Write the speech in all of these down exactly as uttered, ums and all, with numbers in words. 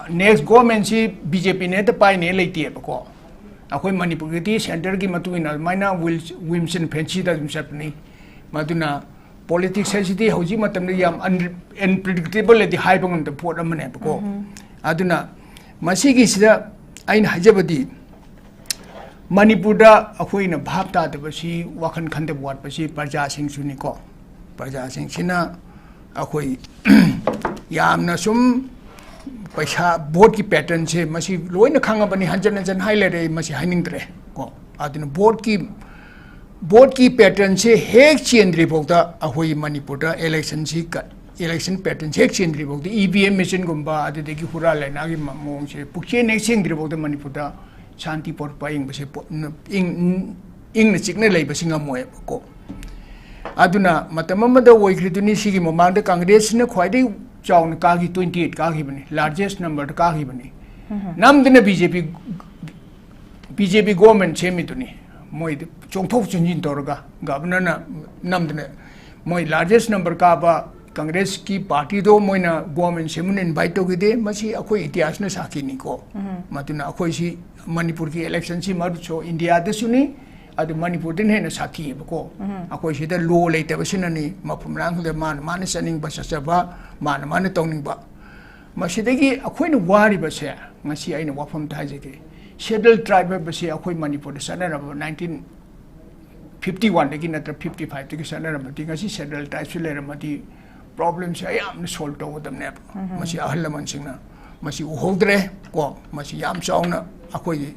Next ꯒꯣꯔꯃꯦꯟꯁꯤ B J ꯄꯤꯅ ꯍꯦꯛꯇ ꯄꯥꯏꯅꯦ ꯂꯩꯇꯦꯕꯀꯣ꯫ ꯑꯩꯈꯣꯏ ꯃꯅꯤꯄꯨꯔꯒꯤꯗꯤ ꯁꯦꯟꯇꯔꯒꯤ ꯃꯇꯨꯡ ꯏꯟꯅ ꯑꯗꯨꯃꯥꯏꯅ ꯋꯤꯜ ꯋꯤꯝꯁ ꯑꯦꯟ ꯐꯦꯟꯁꯤꯗ ꯑꯗꯨꯝ ꯆꯠꯄꯅꯤ꯫ ꯃꯗꯨꯅ ꯄꯣꯂꯤꯇꯤꯛꯁ ꯍꯥꯏꯁꯤꯗꯤ ꯍꯧꯖꯤꯛ ꯃꯇꯝꯗ ꯌꯥꯝ ꯑꯟꯄ꯭ꯔꯤꯗꯤꯛꯇꯦꯕꯜ ꯍꯥꯏꯗꯤ ꯍꯥꯏꯕ ꯉꯝꯗꯕ ꯄꯣꯠ ꯑꯃꯅꯦꯕꯀꯣ꯫ ꯑꯗꯨꯅ ꯃꯁꯤꯒꯤꯁꯤꯗ ꯑꯩꯅ ꯍꯥꯏꯖꯕꯗꯤ, ꯃꯅꯤꯄꯨꯔꯗ ꯑꯩꯈꯣꯏꯅ ꯚꯥꯞ ꯇꯥꯗꯕꯁꯤ, ꯋꯥꯈꯜ ꯈꯟꯊꯕ ꯋꯥꯠꯄꯁꯤ ꯄ꯭ꯔꯖꯥꯁꯤꯡꯁꯨꯅꯤꯀꯣ꯫ ꯄ꯭ꯔꯖꯥꯁꯤꯡꯁꯤꯅ ꯑꯩꯈꯣꯏ ꯌꯥꯝꯅ ꯁꯨꯝ ꯄꯩꯁꯥ, ꯚꯣꯠꯀꯤ ꯄꯦꯇꯔꯟꯁꯦ ꯃꯁꯤ ꯂꯣꯏꯅ ꯈꯪꯉꯕꯅꯤ, ꯍꯟꯖꯟ ꯍꯟꯖꯟ ꯍꯥꯏ ꯂꯩꯔꯦ, ꯑꯩ ꯃꯁꯤ ꯍꯥꯏꯅꯤꯡꯗ꯭ꯔꯦ ꯀꯣ꯫ ꯑꯗꯨꯅ ꯚꯣꯠꯀꯤ, ꯚꯣꯠꯀꯤ ꯄꯦꯇꯔꯟꯁꯦ ꯍꯦꯛ ꯆꯦꯟꯗ꯭ꯔꯤ ꯐꯥꯎꯗ ꯑꯩꯈꯣꯏ ꯃꯅꯤꯄꯨꯔꯗ ꯏꯂꯦꯛꯁꯟꯁꯤ ꯀ-, ꯏꯂꯦꯛꯁꯟ ꯄꯦꯇꯔꯟꯁꯤ ꯍꯦꯛ ꯆꯦꯟꯗ꯭ꯔꯤ ꯐꯥꯎꯗ, ꯏ ꯚꯤ ꯑꯦꯝ ꯃꯦꯆꯤꯟꯒꯨꯝꯕ ꯑꯗꯨꯗꯒꯤ ꯍꯨꯔꯥ ꯂꯩꯅꯥꯒꯤ ꯃ-, ꯃꯑꯣꯡꯁꯦ ꯄꯨꯛꯆꯦꯟ ꯍꯦꯛ ꯆꯦꯟꯗ꯭ꯔꯤ ꯐꯥꯎꯗ ꯃꯅꯤꯄꯨꯔꯗ ꯁꯥꯟꯇꯤ ꯄꯣꯔꯛꯄ ꯑꯌꯤꯡꯕꯁꯦ ꯄꯣ-, ꯏꯪ-, ꯏꯪꯅ ꯆꯤꯛꯅ ꯂꯩꯕꯁꯤ ꯉꯝꯃꯣꯏꯕꯀꯣ꯫ ꯑꯗꯨꯅ ꯃꯇꯝ ꯑꯃꯗ ꯑꯣꯏꯈ꯭ꯔꯤꯗꯨꯅꯤ, ꯁꯤꯒꯤ ꯃꯃꯥꯡꯗ ꯀꯪꯒ꯭ꯔꯦꯁꯁꯤꯅ ꯈ꯭ꯋꯥꯏꯗꯒꯤ ꯆꯥꯎꯅ ꯀꯥꯈꯤ, twenty eight ꯀꯥꯈꯤꯕꯅꯤ, largest numberꯗ ꯀꯥꯈꯤꯕꯅꯤ꯫ ꯅꯝꯗꯅ B J P, B J P government ꯁꯦꯝꯃꯤꯗꯨꯅꯤ꯫ ꯃꯣꯏꯗꯤ ꯆꯣꯡꯊꯣꯛ ꯆꯣꯡꯁꯤꯟ ꯇꯧꯔꯒ ꯒꯚꯔꯅꯔꯅ ꯅꯝꯗꯅ ꯃꯣꯏ largest number ꯀꯥꯕ ꯀꯪꯒ꯭ꯔꯦꯁꯀꯤ ꯄꯥꯔꯇꯤꯗꯣ ꯃꯣꯏꯅ ꯒꯣꯔꯃꯦꯟ ꯁꯦꯝꯃꯨꯅ ꯏꯟꯚꯥꯏꯠ ꯇꯧꯈꯤꯗꯦ꯫ ꯃꯁꯤ ꯑꯩꯈꯣꯏ ꯏꯇꯤꯍꯥꯁꯅ ꯁꯥꯈꯤꯅꯤꯀꯣ꯫ ꯃꯗꯨꯅ ꯑꯩꯈꯣꯏꯁꯤ ꯃꯅꯤꯄꯨꯔꯒꯤ ꯏꯂꯦꯛꯁꯟꯁꯤ ꯃꯔꯨꯁꯨ ꯏꯟꯗꯤꯌꯥꯗꯁꯨꯅꯤ, ꯑꯗꯨ ꯃꯅꯤꯄꯨꯔꯗꯅ ꯍꯦꯟꯅ ꯁꯥꯊꯤꯑꯕꯀꯣ꯫ ꯑꯩꯈꯣꯏ ꯁꯤꯗ ꯂꯣ ꯂꯩꯇꯕꯁꯤꯅꯅꯤ, ꯃꯐꯝ ꯂꯥꯡꯗ ꯃꯥꯅ ꯃꯥꯅ ꯆꯠꯅꯤꯡꯕ ꯆꯠꯆꯕ, ꯃꯥꯅ ꯃꯥꯅ ꯇꯧꯅꯤꯡꯕ꯫ ꯃꯁꯤꯗꯒꯤ ꯑꯩꯈꯣꯏꯅ ꯋꯥꯔꯤꯕꯁꯦ, ꯉꯁꯤ ꯑꯩꯅ ꯋꯥꯐꯝꯗ ꯍꯥꯏꯖꯒꯦ, ꯁꯦꯗꯨꯜ ꯇ꯭ꯔꯥꯏꯕ ꯍꯥꯏꯕꯁꯤ ꯑꯩꯈꯣꯏ ꯃꯅꯤꯄꯨꯔꯗ ꯆꯠꯅꯔꯝꯕ nineteen fifty oneꯗꯒꯤ ꯅꯠꯇ꯭ꯔ fifty fiveꯇꯒꯤ ꯆꯠꯅꯔꯝꯃꯗꯤ ꯉꯁꯤ ꯁꯦꯗꯨꯜ ꯇ꯭ꯔꯥꯏꯕꯁꯤ ꯂꯩꯔꯝꯃꯗꯤ ꯄ꯭ꯔꯣꯕ꯭ꯂꯦꯝꯁꯦ ꯌꯥꯝꯅ ꯁꯣꯜꯕ ꯇꯧꯒꯗꯕꯅꯦꯕ꯫ ꯃꯁꯤ ꯑꯍꯜ ꯂꯃꯟꯁꯤꯡꯅ ꯃꯁꯤ ꯎꯍꯧꯗ꯭ꯔꯦ ꯀꯣ꯫ ꯃꯁꯤ ꯌꯥꯝ ꯆꯥꯎꯅ ꯑꯩꯈꯣꯏꯒꯤ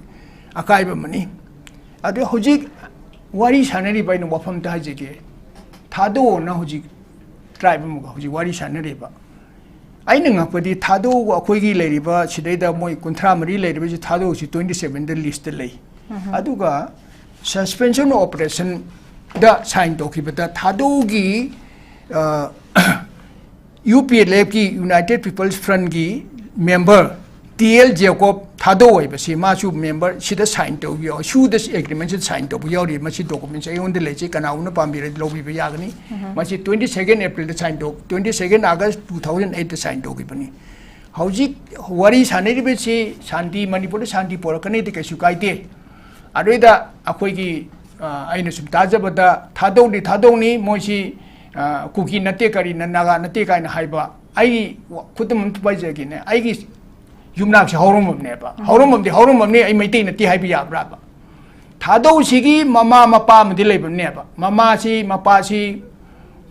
ꯑꯀꯥꯏꯕ ꯑꯃꯅꯤ꯫ ꯑꯗꯨ ꯍꯧꯖꯤꯛ ꯋꯥꯔꯤ ꯁꯥꯟꯅꯔꯤꯕ, ꯑꯩꯅ ꯋꯥꯐꯝꯗ ꯍꯥꯏꯖꯒꯦ, ꯊꯥꯗꯣꯛꯑꯣꯅ ꯍꯧꯖꯤꯛ ꯇ꯭ꯔꯥꯏꯕ ꯑꯃꯒ ꯍꯧꯖꯤꯛ ꯋꯥꯔꯤ ꯁꯥꯟꯅꯔꯤꯕ꯫ ꯑꯩꯅ ꯉꯛꯄꯗꯤ ꯊꯥꯗꯣꯛꯑꯒ ꯑꯩꯈꯣꯏꯒꯤ ꯂꯩꯔꯤꯕ ꯁꯤꯗꯩꯗ ꯃꯣꯏ ꯀꯨꯟꯊ꯭ꯔꯥ ꯃꯔꯤ ꯂꯩꯔꯤꯕꯁꯤ ꯊꯥꯗꯣꯛꯑꯁꯤ twenty sevenꯗ listꯇ ꯂꯩ꯫ ꯑꯗꯨꯒ suspension operationꯗ sign ꯇꯧꯈꯤꯕꯗ ꯊꯥꯗꯣꯛꯒꯤ, ꯑ, ꯌꯨ ꯄꯤ ꯑꯦꯜ ꯑꯦꯐꯀꯤ, United People's Frontꯀꯤ member ꯇꯤ ꯑꯦꯜ ꯖꯦꯀꯣꯕ ꯊꯥꯗꯣꯛ ꯍꯥꯏꯕꯁꯤ ꯃꯥꯁꯨ member ꯁꯤꯗ sign ꯇꯧꯕ ꯌꯥꯎ-, ꯁꯨꯗ agreementꯁꯤꯗ sign ꯇꯧꯕ ꯌꯥꯎꯔꯤ꯫ ꯃꯁꯤ documents ꯑꯩꯉꯣꯟꯗ ꯂꯩꯖꯩ, ꯀꯅꯥꯒꯨꯝꯕꯅ ꯄꯥꯝꯕꯤꯔꯗꯤ ꯂꯧꯕꯤꯕ ꯌꯥꯒꯅꯤ꯫ ꯃꯁꯤ twenty second Aprilꯗ sign ꯇꯧ, twenty second August two thousand eightꯇ sign ꯇꯧꯈꯤꯕꯅꯤ꯫ ꯍꯧꯖꯤꯛ ꯋꯥꯔꯤ ꯁꯥꯟꯅꯔꯤꯕꯁꯤ ꯁꯥꯟꯇꯤ, ꯃꯅꯤꯄꯨꯔꯗ ꯁꯥꯟꯇꯤ ꯄꯣꯔꯛꯀꯅꯤꯗꯤ ꯀꯩꯁꯨ ꯀꯥꯏꯗꯦ꯫ ꯑꯗꯨꯗ ꯑꯩꯈꯣꯏꯒꯤ, ꯑ, ꯑꯩꯅ ꯁꯨꯝ ꯇꯥꯖꯕꯗ ꯊꯥꯗꯣꯛꯅꯤ, ꯊꯥꯗꯣꯛꯅꯤ, ꯃꯣꯏꯁꯤ, ꯑ, ꯀꯨꯀꯤ ꯅꯠꯇꯦ, ꯀꯔꯤꯅ ꯅꯥꯒꯥ ꯅꯠꯇꯦ ꯀꯥꯏꯅ ꯍꯥꯏꯕ꯫ ꯑꯩ ꯋꯥ-, ꯈꯨꯗꯝ ꯑꯃ ꯄꯥꯏꯖꯒꯦꯅꯦ꯫ ꯑꯩꯒꯤ ꯌꯨꯝꯅꯥꯛꯁꯦ ꯍꯧꯔꯝꯕꯅꯦꯕ꯫ ꯎꯝ꯫ ꯍꯧꯔꯝꯕꯗꯤ ꯍꯧꯔꯝꯕꯅꯤ, ꯑꯩ ꯃꯩꯇꯩ ꯅꯠꯇꯦ ꯍꯥꯏꯕ ꯌꯥꯕ꯭ꯔꯥꯕ? ꯊꯥꯗꯧꯁꯤꯒꯤ ꯃꯃꯥ ꯃꯄꯥ ꯑꯃꯗꯤ ꯂꯩꯕꯅꯦꯕ꯫ ꯃꯃꯥꯁꯤ, ꯃꯄꯥꯁꯤ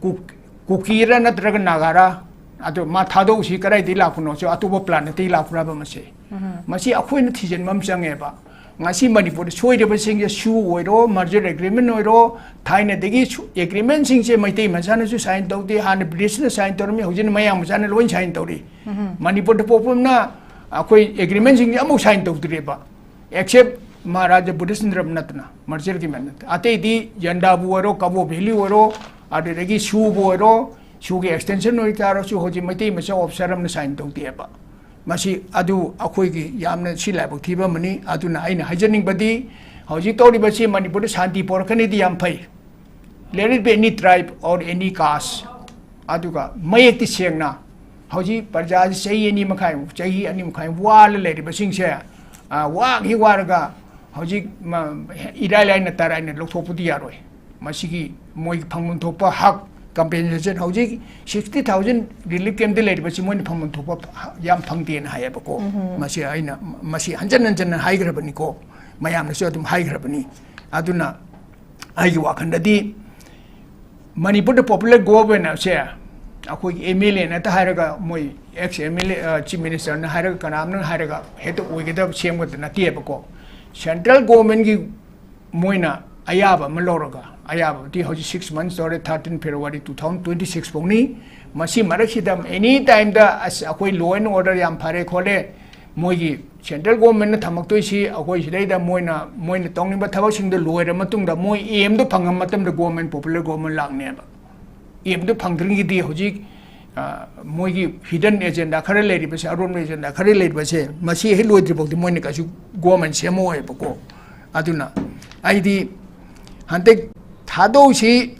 ꯀꯨ-, ꯀꯨꯀꯤꯔ ꯅꯠꯇ꯭ꯔꯒ ꯅꯥꯒꯥꯔ? ꯑꯗꯣ ꯃꯥ ꯊꯥꯗꯧꯁꯤ ꯀꯗꯥꯏꯗꯒꯤ ꯂꯥꯛꯄꯅꯣꯁꯨ, ꯑꯇꯣꯞꯄ planetꯇꯒꯤ ꯂꯥꯛꯄ꯭ꯔꯕ ꯃꯁꯤ? ꯎꯝ꯫ ꯃꯁꯤ ꯑꯩꯈꯣꯏꯅ ꯊꯤꯖꯤꯟꯕ ꯑꯃ ꯆꯪꯉꯦꯕ꯫ ꯉꯁꯤ ꯃꯅꯤꯄꯨꯔꯗ ꯁꯣꯏꯔꯤꯕꯁꯤꯡꯁꯦ, ꯁꯨ ꯑꯣꯏꯔꯣ, merger agreement ꯑꯣꯏꯔꯣ, ꯊꯥꯏꯅꯗꯒꯤ ꯁꯨ-, agreementꯁꯤꯡꯁꯦ ꯃꯩꯇꯩ ꯃꯆꯥꯅꯁꯨ sign ꯇꯧꯗꯦ, ꯍꯥꯟꯅ Britishꯅ sign ꯇꯧꯔꯝꯃꯤ, ꯍꯧꯖꯤꯛꯅ ꯃꯌꯥꯡ ꯃꯆꯥꯅ ꯂꯣꯏ sign ꯇꯧꯔꯤ꯫ ꯎꯝ꯫ ꯃꯅꯤꯄꯨꯔꯗ ꯄꯣꯛꯄ ꯑꯃꯅ ꯑꯩꯈꯣꯏ agreementꯁꯤꯡꯁꯦ ꯑꯃꯐꯥꯎ sign ꯇꯧꯗ꯭ꯔꯤꯕ, except ꯃꯍꯥꯔꯥꯖꯥ ꯕꯨꯙꯆꯟꯗ꯭ꯔ ꯅꯠꯇꯅ, mergerꯒꯤ ꯃꯅꯨꯡꯗ ꯑꯇꯩꯗꯤ ꯖꯟꯗꯥꯕꯨ ꯑꯣꯏꯔꯣ, ꯀꯕꯣ ꯚꯦꯂꯤ ꯑꯣꯏꯔꯣ, ꯑꯗꯨꯗꯒꯤ ꯁꯨꯕꯨ ꯑꯣꯏꯔꯣ, ꯁꯨꯒꯤ extension ꯑꯣꯏꯇꯥꯔꯁꯨ ꯍꯧꯖꯤꯛ ꯃꯩꯇꯩ ꯃꯆꯥ officer ꯑꯃꯅ sign ꯇꯧꯗꯦꯕ꯫ ꯃꯁꯤ ꯑꯗꯨ ꯑꯩꯈꯣꯏꯒꯤ ꯌꯥꯝꯅ ꯁꯤ ꯂꯥꯏꯕꯛ ꯊꯤꯕ ꯑꯃꯅꯤ꯫ ꯑꯗꯨꯅ ꯑꯩꯅ ꯍꯥꯏꯖꯅꯤꯡꯕꯗꯤ, ꯍꯧꯖꯤꯛ ꯇꯧꯔꯤꯕꯁꯤ ꯃꯅꯤꯄꯨꯔꯗ ꯁꯥꯟꯇꯤ ꯄꯣꯔꯛꯀꯅꯤꯗꯤ ꯌꯥꯝ ꯐꯩ, let it be any tribe or any caste꯫ ꯑꯗꯨꯒ ꯃꯌꯦꯛꯇꯤ ꯁꯦꯡꯅ ꯍꯧꯖꯤꯛ ꯄ꯭ꯔꯖꯥꯁꯤ ꯆꯍꯤ ꯑꯅꯤ ꯃꯈꯥꯏꯃꯨꯛ, ꯆꯍꯤ ꯑꯅꯤ ꯃꯈꯥꯏꯃꯨꯛ ꯋꯥꯔ ꯂꯩꯔꯤꯕꯁꯤꯡꯁꯦ, ꯑ, ꯋꯥꯒꯤ ꯋꯥꯔꯒ ꯍꯧꯖꯤꯛ ꯃ-, ꯏꯔꯥꯏ ꯂꯥꯏꯅ ꯇꯔꯥꯏꯅ ꯂꯧꯊꯣꯛꯄꯗꯤ ꯌꯥꯔꯣꯏ꯫ ꯃꯁꯤꯒꯤ ꯃꯣꯏꯒꯤ ꯐꯪꯐꯝ ꯊꯣꯛꯄ ꯍꯛ, compensation, ꯍꯧꯖꯤꯛ sixty thousand relief campꯇ ꯂꯩꯔꯤꯕꯁꯤ ꯃꯣꯏꯅ ꯐꯪꯐꯝ ꯊꯣꯛꯄ ꯌꯥꯝ ꯐꯪꯗꯦꯅ ꯍꯥꯏꯌꯦꯕꯀꯣ꯫ ꯎꯝꯍꯨꯝ꯫ ꯃꯁꯤ ꯑꯩꯅ, ꯃꯁꯤ ꯍꯟꯖꯟ ꯍꯟꯖꯟꯅ ꯍꯥꯏꯈ꯭ꯔꯕꯅꯤꯀꯣ, ꯃꯌꯥꯝꯅꯁꯨ ꯑꯗꯨꯝ ꯍꯥꯏꯈ꯭ꯔꯕꯅꯤ꯫ ꯑꯗꯨꯅ ꯑꯩꯒꯤ ꯋꯥꯈꯜꯗꯗꯤ ꯃꯅꯤꯄꯨꯔꯗ popular government ꯑꯁꯦ ꯑꯩꯈꯣꯏꯒꯤ MLAꯅ ꯍꯦꯛꯇ ꯍꯥꯏꯔꯒ, ꯃꯣꯏ ex MLA, ꯑ, chief ministerꯅ ꯍꯥꯏꯔꯒ, ꯀꯅꯥꯝꯅ ꯍꯥꯏꯔꯒ ꯍꯦꯛꯇ ꯑꯣꯏꯒꯗꯕ ꯁꯦꯝꯒꯗꯕ ꯅꯠꯇꯦꯕꯀꯣ꯫ Central governmentꯀꯤ ꯃꯣꯏꯅ ꯑꯌꯥꯕ ꯑꯃ ꯂꯧꯔꯒ, ꯑꯌꯥꯕꯗꯤ ꯍꯧꯖꯤꯛ six months ꯇꯧꯔꯦ, thirteen February two thousand twenty six ꯐꯥꯎꯅꯤ꯫ ꯃꯁꯤ ꯃꯔꯛꯁꯤꯗ any timeꯗ ꯑꯁ ꯑꯩꯈꯣꯏ law and order ꯌꯥꯝ ꯐꯔꯦ ꯈꯣꯠꯂꯦ, ꯃꯣꯏꯒꯤ central governmentꯅ ꯊꯝꯃꯛꯇꯣꯏꯁꯤ ꯑꯩꯈꯣꯏ ꯁꯤꯗꯩꯗ ꯃꯣꯏꯅ, ꯃꯣꯏꯅ ꯇꯧꯅꯤꯡꯕ ꯊꯕꯛꯁꯤꯡꯗꯣ ꯂꯣꯏꯔ ꯃꯇꯨꯡꯗ ꯃꯣꯏ aimꯗꯣ ꯐꯪꯉ ꯃꯇꯝꯗ government, popular government ꯂꯥꯛꯅꯦꯕ꯫ Aimꯗꯣ ꯐꯪꯗ꯭ꯔꯤꯉꯩꯗꯤ ꯍꯧꯖꯤꯛ, ꯑ, ꯃꯣꯏꯒꯤ hidden agenda ꯈꯔ ꯂꯩꯔꯤꯕꯁꯦ, ꯑꯔꯣꯟꯕ agenda ꯈꯔ ꯂꯩꯔꯤꯕꯁꯦ, ꯃꯁꯤ ꯍꯦꯛ ꯂꯣꯏꯗ꯭ꯔꯤꯐꯥꯎꯗꯤ ꯃꯣꯏꯅ ꯀꯩꯁꯨ government ꯁꯦꯝꯃꯛꯑꯣꯏꯕꯀꯣ꯫ ꯑꯗꯨꯅ ꯑꯩꯗꯤ ꯍꯟꯗꯛ ꯊꯥꯗꯧꯁꯤ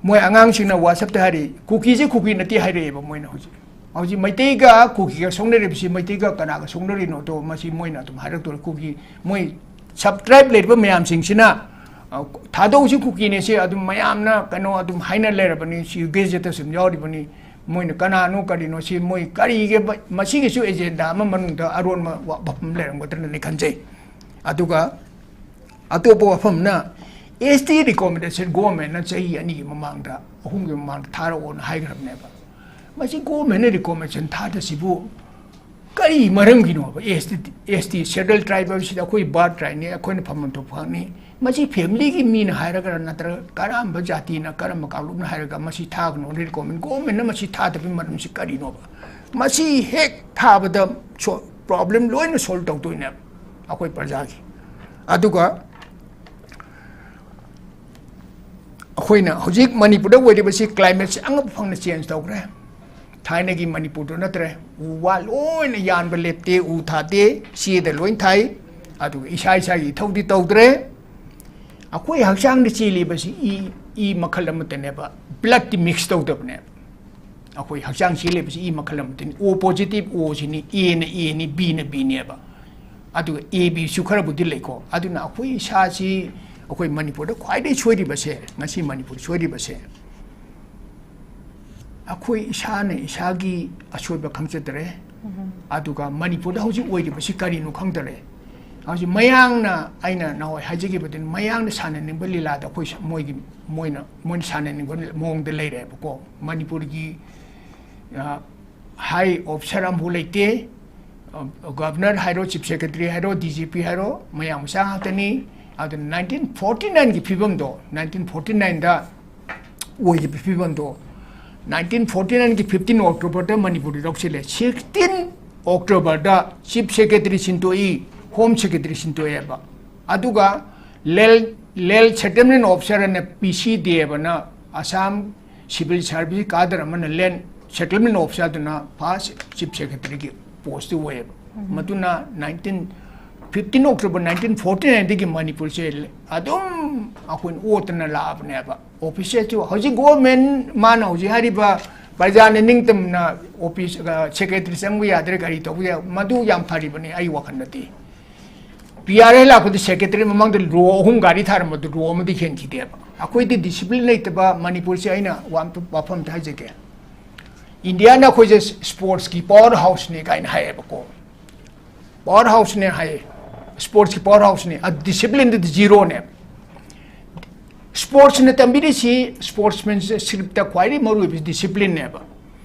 ꯃꯣꯏ ꯑꯉꯥꯡꯁꯤꯡꯅ WhatsAppꯇ ꯍꯥꯏꯔꯛꯏ, "ꯀꯨꯀꯤꯁꯦ ꯀꯨꯀꯤ ꯅꯠꯇꯦ" ꯍꯥꯏꯔꯛꯑꯦꯕ ꯃꯣꯏꯅ ꯍꯧꯖꯤꯛ꯫ ꯍꯧꯖꯤꯛ ꯃꯩꯇꯩꯒ ꯀꯨꯀꯤꯒ ꯁꯣꯛꯅꯔꯤꯕꯁꯤ ꯃꯩꯇꯩꯒ ꯀꯅꯥꯒ ꯁꯣꯛꯅꯔꯤꯅꯣꯗꯣ ꯃꯁꯤ ꯃꯣꯏꯅ ꯑꯗꯨꯝ ꯍꯥꯏꯔꯛꯇꯣꯔꯦ꯫ ꯀꯨꯀꯤ, ꯃꯣꯏ sub tribe ꯂꯩꯔꯤꯕ ꯃꯌꯥꯝꯁꯤꯡꯁꯤꯅ, ꯑ, ꯊꯥꯗꯧꯁꯤ ꯀꯨꯀꯤꯅꯦ ꯁꯤ ꯑꯗꯨꯝ ꯃꯌꯥꯝꯅ ꯀꯩꯅꯣ ꯑꯗꯨꯝ ꯍꯥꯏꯅ ꯂꯩꯔꯕꯅꯤ꯫ ꯁꯤ ꯒꯦꯖꯦꯠꯇꯁꯨ ꯑꯗꯨꯝ ꯌꯥꯎꯔꯤꯕꯅꯤ꯫ ꯃꯣꯏꯅ ꯀꯅꯥꯅꯣ ꯀꯔꯤꯅꯣ ꯁꯤ ꯃꯣꯏ ꯀꯔꯤꯒꯤ ꯃ-, ꯃꯁꯤꯒꯤꯁꯨ agenda ꯑꯃ ꯃꯅꯨꯡꯗ ꯑꯔꯣꯟꯕ ꯋꯥ-, ꯋꯥꯐꯝ ꯂꯩꯔꯝꯒꯗ꯭ꯔꯅꯗꯤ ꯈꯟꯖꯩ꯫ ꯑꯗꯨꯒ ꯑꯇꯣꯞꯄ ꯋꯥꯐꯝꯅ, S T recommendation governmentꯅ ꯆꯍꯤ ꯑꯅꯤꯒꯤ ꯃꯃꯥꯡꯗ, ꯑꯍꯨꯝꯒꯤ ꯃꯃꯥꯡꯗ ꯊꯥꯔꯛꯑꯣꯅ ꯍꯥꯏꯈ꯭ꯔꯕꯅꯦꯕ꯫ ꯃꯁꯤ governmentꯅ recommendation ꯊꯥꯗꯁꯤꯕꯨ ꯀꯔꯤ ꯃꯔꯝꯒꯤꯅꯣꯕ? S T, S T, Scheduled Tribe ꯍꯥꯏꯕꯁꯤꯗ ꯑꯩꯈꯣꯏ birthright ꯅꯤ, ꯑꯩꯈꯣꯏꯅ ꯐꯝꯐꯝ ꯊꯣꯛꯄ ꯍꯛꯅꯤ꯫ ꯃꯁꯤ family ꯒꯤ ꯃꯤꯅ ꯍꯥꯏꯔꯒꯔꯥ ꯅꯠꯇ꯭ꯔꯒ ꯀꯔꯝꯕ ꯖꯥꯇꯤꯅ, ꯀꯔꯝꯕ ꯀꯥꯡꯂꯨꯞꯅ ꯍꯥꯏꯔꯒ ꯃꯁꯤ ꯊꯥꯒꯅꯣ recommend, governmentꯅ ꯃꯁꯤ ꯊꯥꯗꯕꯒꯤ ꯃꯔꯝꯁꯤ ꯀꯔꯤꯅꯣꯕ? ꯃꯁꯤ ꯍꯦꯛ ꯊꯥꯕꯗ ꯁꯣ-, problem ꯂꯣꯏꯅ solve ꯇꯧꯗꯣꯏꯅꯦꯕ ꯑꯩꯈꯣꯏ ꯄ꯭ꯔꯖꯥꯒꯤ꯫ ꯑꯗꯨꯒ ꯑꯩꯈꯣꯏꯅ ꯍꯧꯖꯤꯛ ꯃꯅꯤꯄꯨꯔꯗ ꯑꯣꯏꯔꯤꯕꯁꯤ climateꯁꯤ ꯑꯉꯛꯄ ꯐꯪꯅ change ꯇꯧꯈ꯭ꯔꯦ꯫ ꯊꯥꯏꯅꯒꯤ ꯃꯅꯤꯄꯨꯔꯗꯨ ꯅꯠꯇ꯭ꯔꯦ꯫ ꯎ ꯋꯥ ꯂꯣꯏꯅ ꯌꯥꯟꯕ ꯂꯦꯞꯇꯦ, ꯎ ꯊꯥꯗꯦ, ꯆꯦꯗ ꯂꯣꯏ ꯊꯥꯏ꯫ ꯑꯗꯨꯒ ꯏꯁꯥ ꯏꯁꯥꯒꯤ ꯏꯊꯧꯗꯤ ꯇꯧꯗ꯭ꯔꯦ꯫ ꯑꯩꯈꯣꯏ ꯍꯛꯆꯥꯡꯗ ꯆꯦꯜꯂꯤꯕꯁꯤ ꯏ, ꯏ ꯃꯈꯜ ꯑꯃꯠꯇꯅꯦꯕ, bloodꯇꯤ mix ꯇꯧꯗꯕꯅꯦꯕ꯫ ꯑꯩꯈꯣꯏ ꯍꯛꯆꯥꯡ ꯆꯦꯜꯂꯤꯕꯁꯤ ꯏ ꯃꯈꯜ ꯑꯃꯠꯇꯅꯤ꯫ O positive O ꯁꯤꯅꯤ, Aꯅ Aꯅꯤ, Bꯅ Bꯅꯦꯕ꯫ ꯑꯗꯨꯒ A Bꯁꯨ ꯈꯔꯕꯨꯗꯤ ꯂꯩꯀꯣ꯫ ꯑꯗꯨꯅ ꯑꯩꯈꯣꯏ ꯏꯁꯥꯁꯤ, ꯑꯩꯈꯣꯏ ꯃꯅꯤꯄꯨꯔꯗ ꯈ꯭ꯋꯥꯏꯗꯒꯤ ꯁꯣꯏꯔꯤꯕꯁꯦ, ꯉꯁꯤ ꯃꯅꯤꯄꯨꯔ ꯁꯣꯏꯔꯤꯕꯁꯦ, ꯑꯩꯈꯣꯏ ꯏꯁꯥꯅ ꯏꯁꯥꯒꯤ ꯑꯁꯣꯏꯕ ꯈꯪꯖꯗ꯭ꯔꯦ꯫ ꯑꯗꯨꯒ ꯃꯅꯤꯄꯨꯔꯗ ꯍꯧꯖꯤꯛ ꯑꯣꯏꯔꯤꯕꯁꯤ ꯀꯔꯤꯅꯣ ꯈꯪꯗꯔꯦ꯫ ꯍꯧꯖꯤꯛ ꯃꯌꯥꯡꯅ, ꯑꯩꯅ ꯅꯍꯥꯟꯋꯥꯏ ꯍꯥꯏꯖꯈꯤꯕꯗꯨꯅꯤ, ꯃꯌꯥꯡꯅ ꯁꯥꯟꯅꯅꯤꯡꯕ ꯂꯤꯂꯥꯗ ꯑꯩꯈꯣꯏ ꯁ-, ꯃꯣꯏꯒꯤ, ꯃꯣꯏꯅ, ꯃꯣꯏꯅ ꯁꯥꯟꯅꯅꯤꯡꯕ ꯃꯑꯣꯡꯗ ꯂꯩꯔꯦꯕꯀꯣ꯫ ꯃꯅꯤꯄꯨꯔꯒꯤ, ꯑ, high officer ꯑꯃꯐꯥꯎ ꯂꯩꯇꯦ꯫ ꯑ, governor ꯍꯥꯏꯔꯣ, chief secretary ꯍꯥꯏꯔꯣ, D G P ꯍꯥꯏꯔꯣ, ꯃꯌꯥꯡ ꯃꯆꯥ ꯉꯥꯛꯇꯅꯤ꯫ ꯑꯗꯨꯅ nineteen forty nineꯒꯤ ꯐꯤꯕꯝꯗꯣ, nineteen forty nineꯗ ꯑꯣꯏꯔꯤꯕ ꯐꯤꯕꯝꯗꯣ, nineteen forty nineꯒꯤ fifteen Octoberꯗ ꯃꯅꯤꯄꯨꯔꯗ ꯂꯧꯁꯤꯜꯂꯦ꯫ Sixteen Octoberꯗ chief secretary ꯁꯤꯟꯗꯣꯛꯏ, home secretary ꯁꯤꯟꯗꯣꯛꯑꯦꯕ꯫ ꯑꯗꯨꯒ land, land settlement officer ꯑꯅ P C Dev ꯑꯅ ꯑꯁꯥꯝ civil service cadre ꯑꯃꯅ land settlement officerꯗꯨꯅ first chief secretaryꯒꯤ postꯇꯨ ꯑꯣꯏꯌꯦꯕ꯫ ꯃꯗꯨꯅ nineteen, fifteen October nineteen forty nineꯗꯒꯤ ꯃꯅꯤꯄꯨꯔꯁꯦ ꯑꯗꯨꯝ ꯑꯩꯈꯣꯏꯅ ꯑꯣꯠꯇꯅ ꯂꯥꯛꯑꯕꯅꯦꯕ꯫ Officerꯁꯨ ꯍꯧꯖꯤꯛ government, ꯃꯥꯅ ꯍꯧꯖꯤꯛ ꯍꯥꯏꯔꯤꯕ ꯄ꯭ꯔꯖꯥꯅ ꯅꯤꯡꯇꯝꯅ ꯑꯣꯐꯤꯁ, ꯑ, ꯁꯦꯀ꯭ꯔꯦꯇꯔꯤ ꯆꯪꯕ ꯌꯥꯗ꯭ꯔꯦ, ꯀꯔꯤ ꯇꯧꯕ ꯌꯥꯏ, ꯃꯗꯨ ꯌꯥꯝ ꯐꯔꯤꯕꯅꯤ ꯑꯩ ꯋꯥꯈꯜꯗꯗꯤ꯫ ꯄꯤ ꯑꯥꯔ ꯑꯦꯜ ꯂꯥꯛꯄꯗ ꯁꯦꯀ꯭ꯔꯦꯇꯔꯤ ꯃꯃꯥꯡꯗ ꯔꯣ ꯑꯍꯨꯝ ꯒꯥꯔꯤ ꯊꯥꯔꯝꯕꯗꯨ ꯔꯣ ꯑꯃꯗꯤ ꯍꯦꯟꯈꯤꯗꯦꯕ꯫ ꯑꯩꯈꯣꯏꯗꯤ ꯗꯤꯁꯤꯄ꯭ꯂꯤꯟ ꯂꯩꯇꯕ ꯃꯅꯤꯄꯨꯔꯁꯦ꯫ ꯑꯩꯅ ꯋꯥ-, ꯋꯥꯐꯝ ꯑꯝꯇ ꯍꯥꯏꯖꯒꯦ, ꯏꯟꯗꯤꯌꯥꯅ ꯑꯩꯈꯣꯏꯁꯦ ꯁ꯭ꯄꯣꯔꯠꯁꯀꯤ ꯄꯥꯋꯔ ꯍꯥꯎꯁꯅꯤ ꯀꯥꯏꯅ ꯍꯥꯏꯌꯦꯕꯀꯣ꯫ ꯄꯥꯋꯔ ꯍꯥꯎꯁꯅꯦ ꯍꯥꯏꯌꯦ, ꯁ꯭ꯄꯣꯔꯠꯁꯀꯤ ꯄꯥꯋꯔ ꯍꯥꯎꯁꯅꯤ꯫ ꯑ, ꯗꯤꯁꯤꯄ꯭ꯂꯤꯟꯗꯗꯤ ꯖꯤꯔꯣꯅꯦ꯫ ꯁ꯭ꯄꯣꯔꯠꯁꯅ ꯇꯝꯕꯤꯔꯤꯁꯤ, ꯁ꯭ꯄꯣꯔꯠꯁꯃꯦꯟꯁꯤꯞꯇ ꯈ꯭ꯋꯥꯏꯗꯒꯤ ꯃꯔꯨꯑꯣꯏꯕꯁꯤ ꯗꯤꯁꯤꯄ꯭ꯂꯤꯟꯅꯦꯕ꯫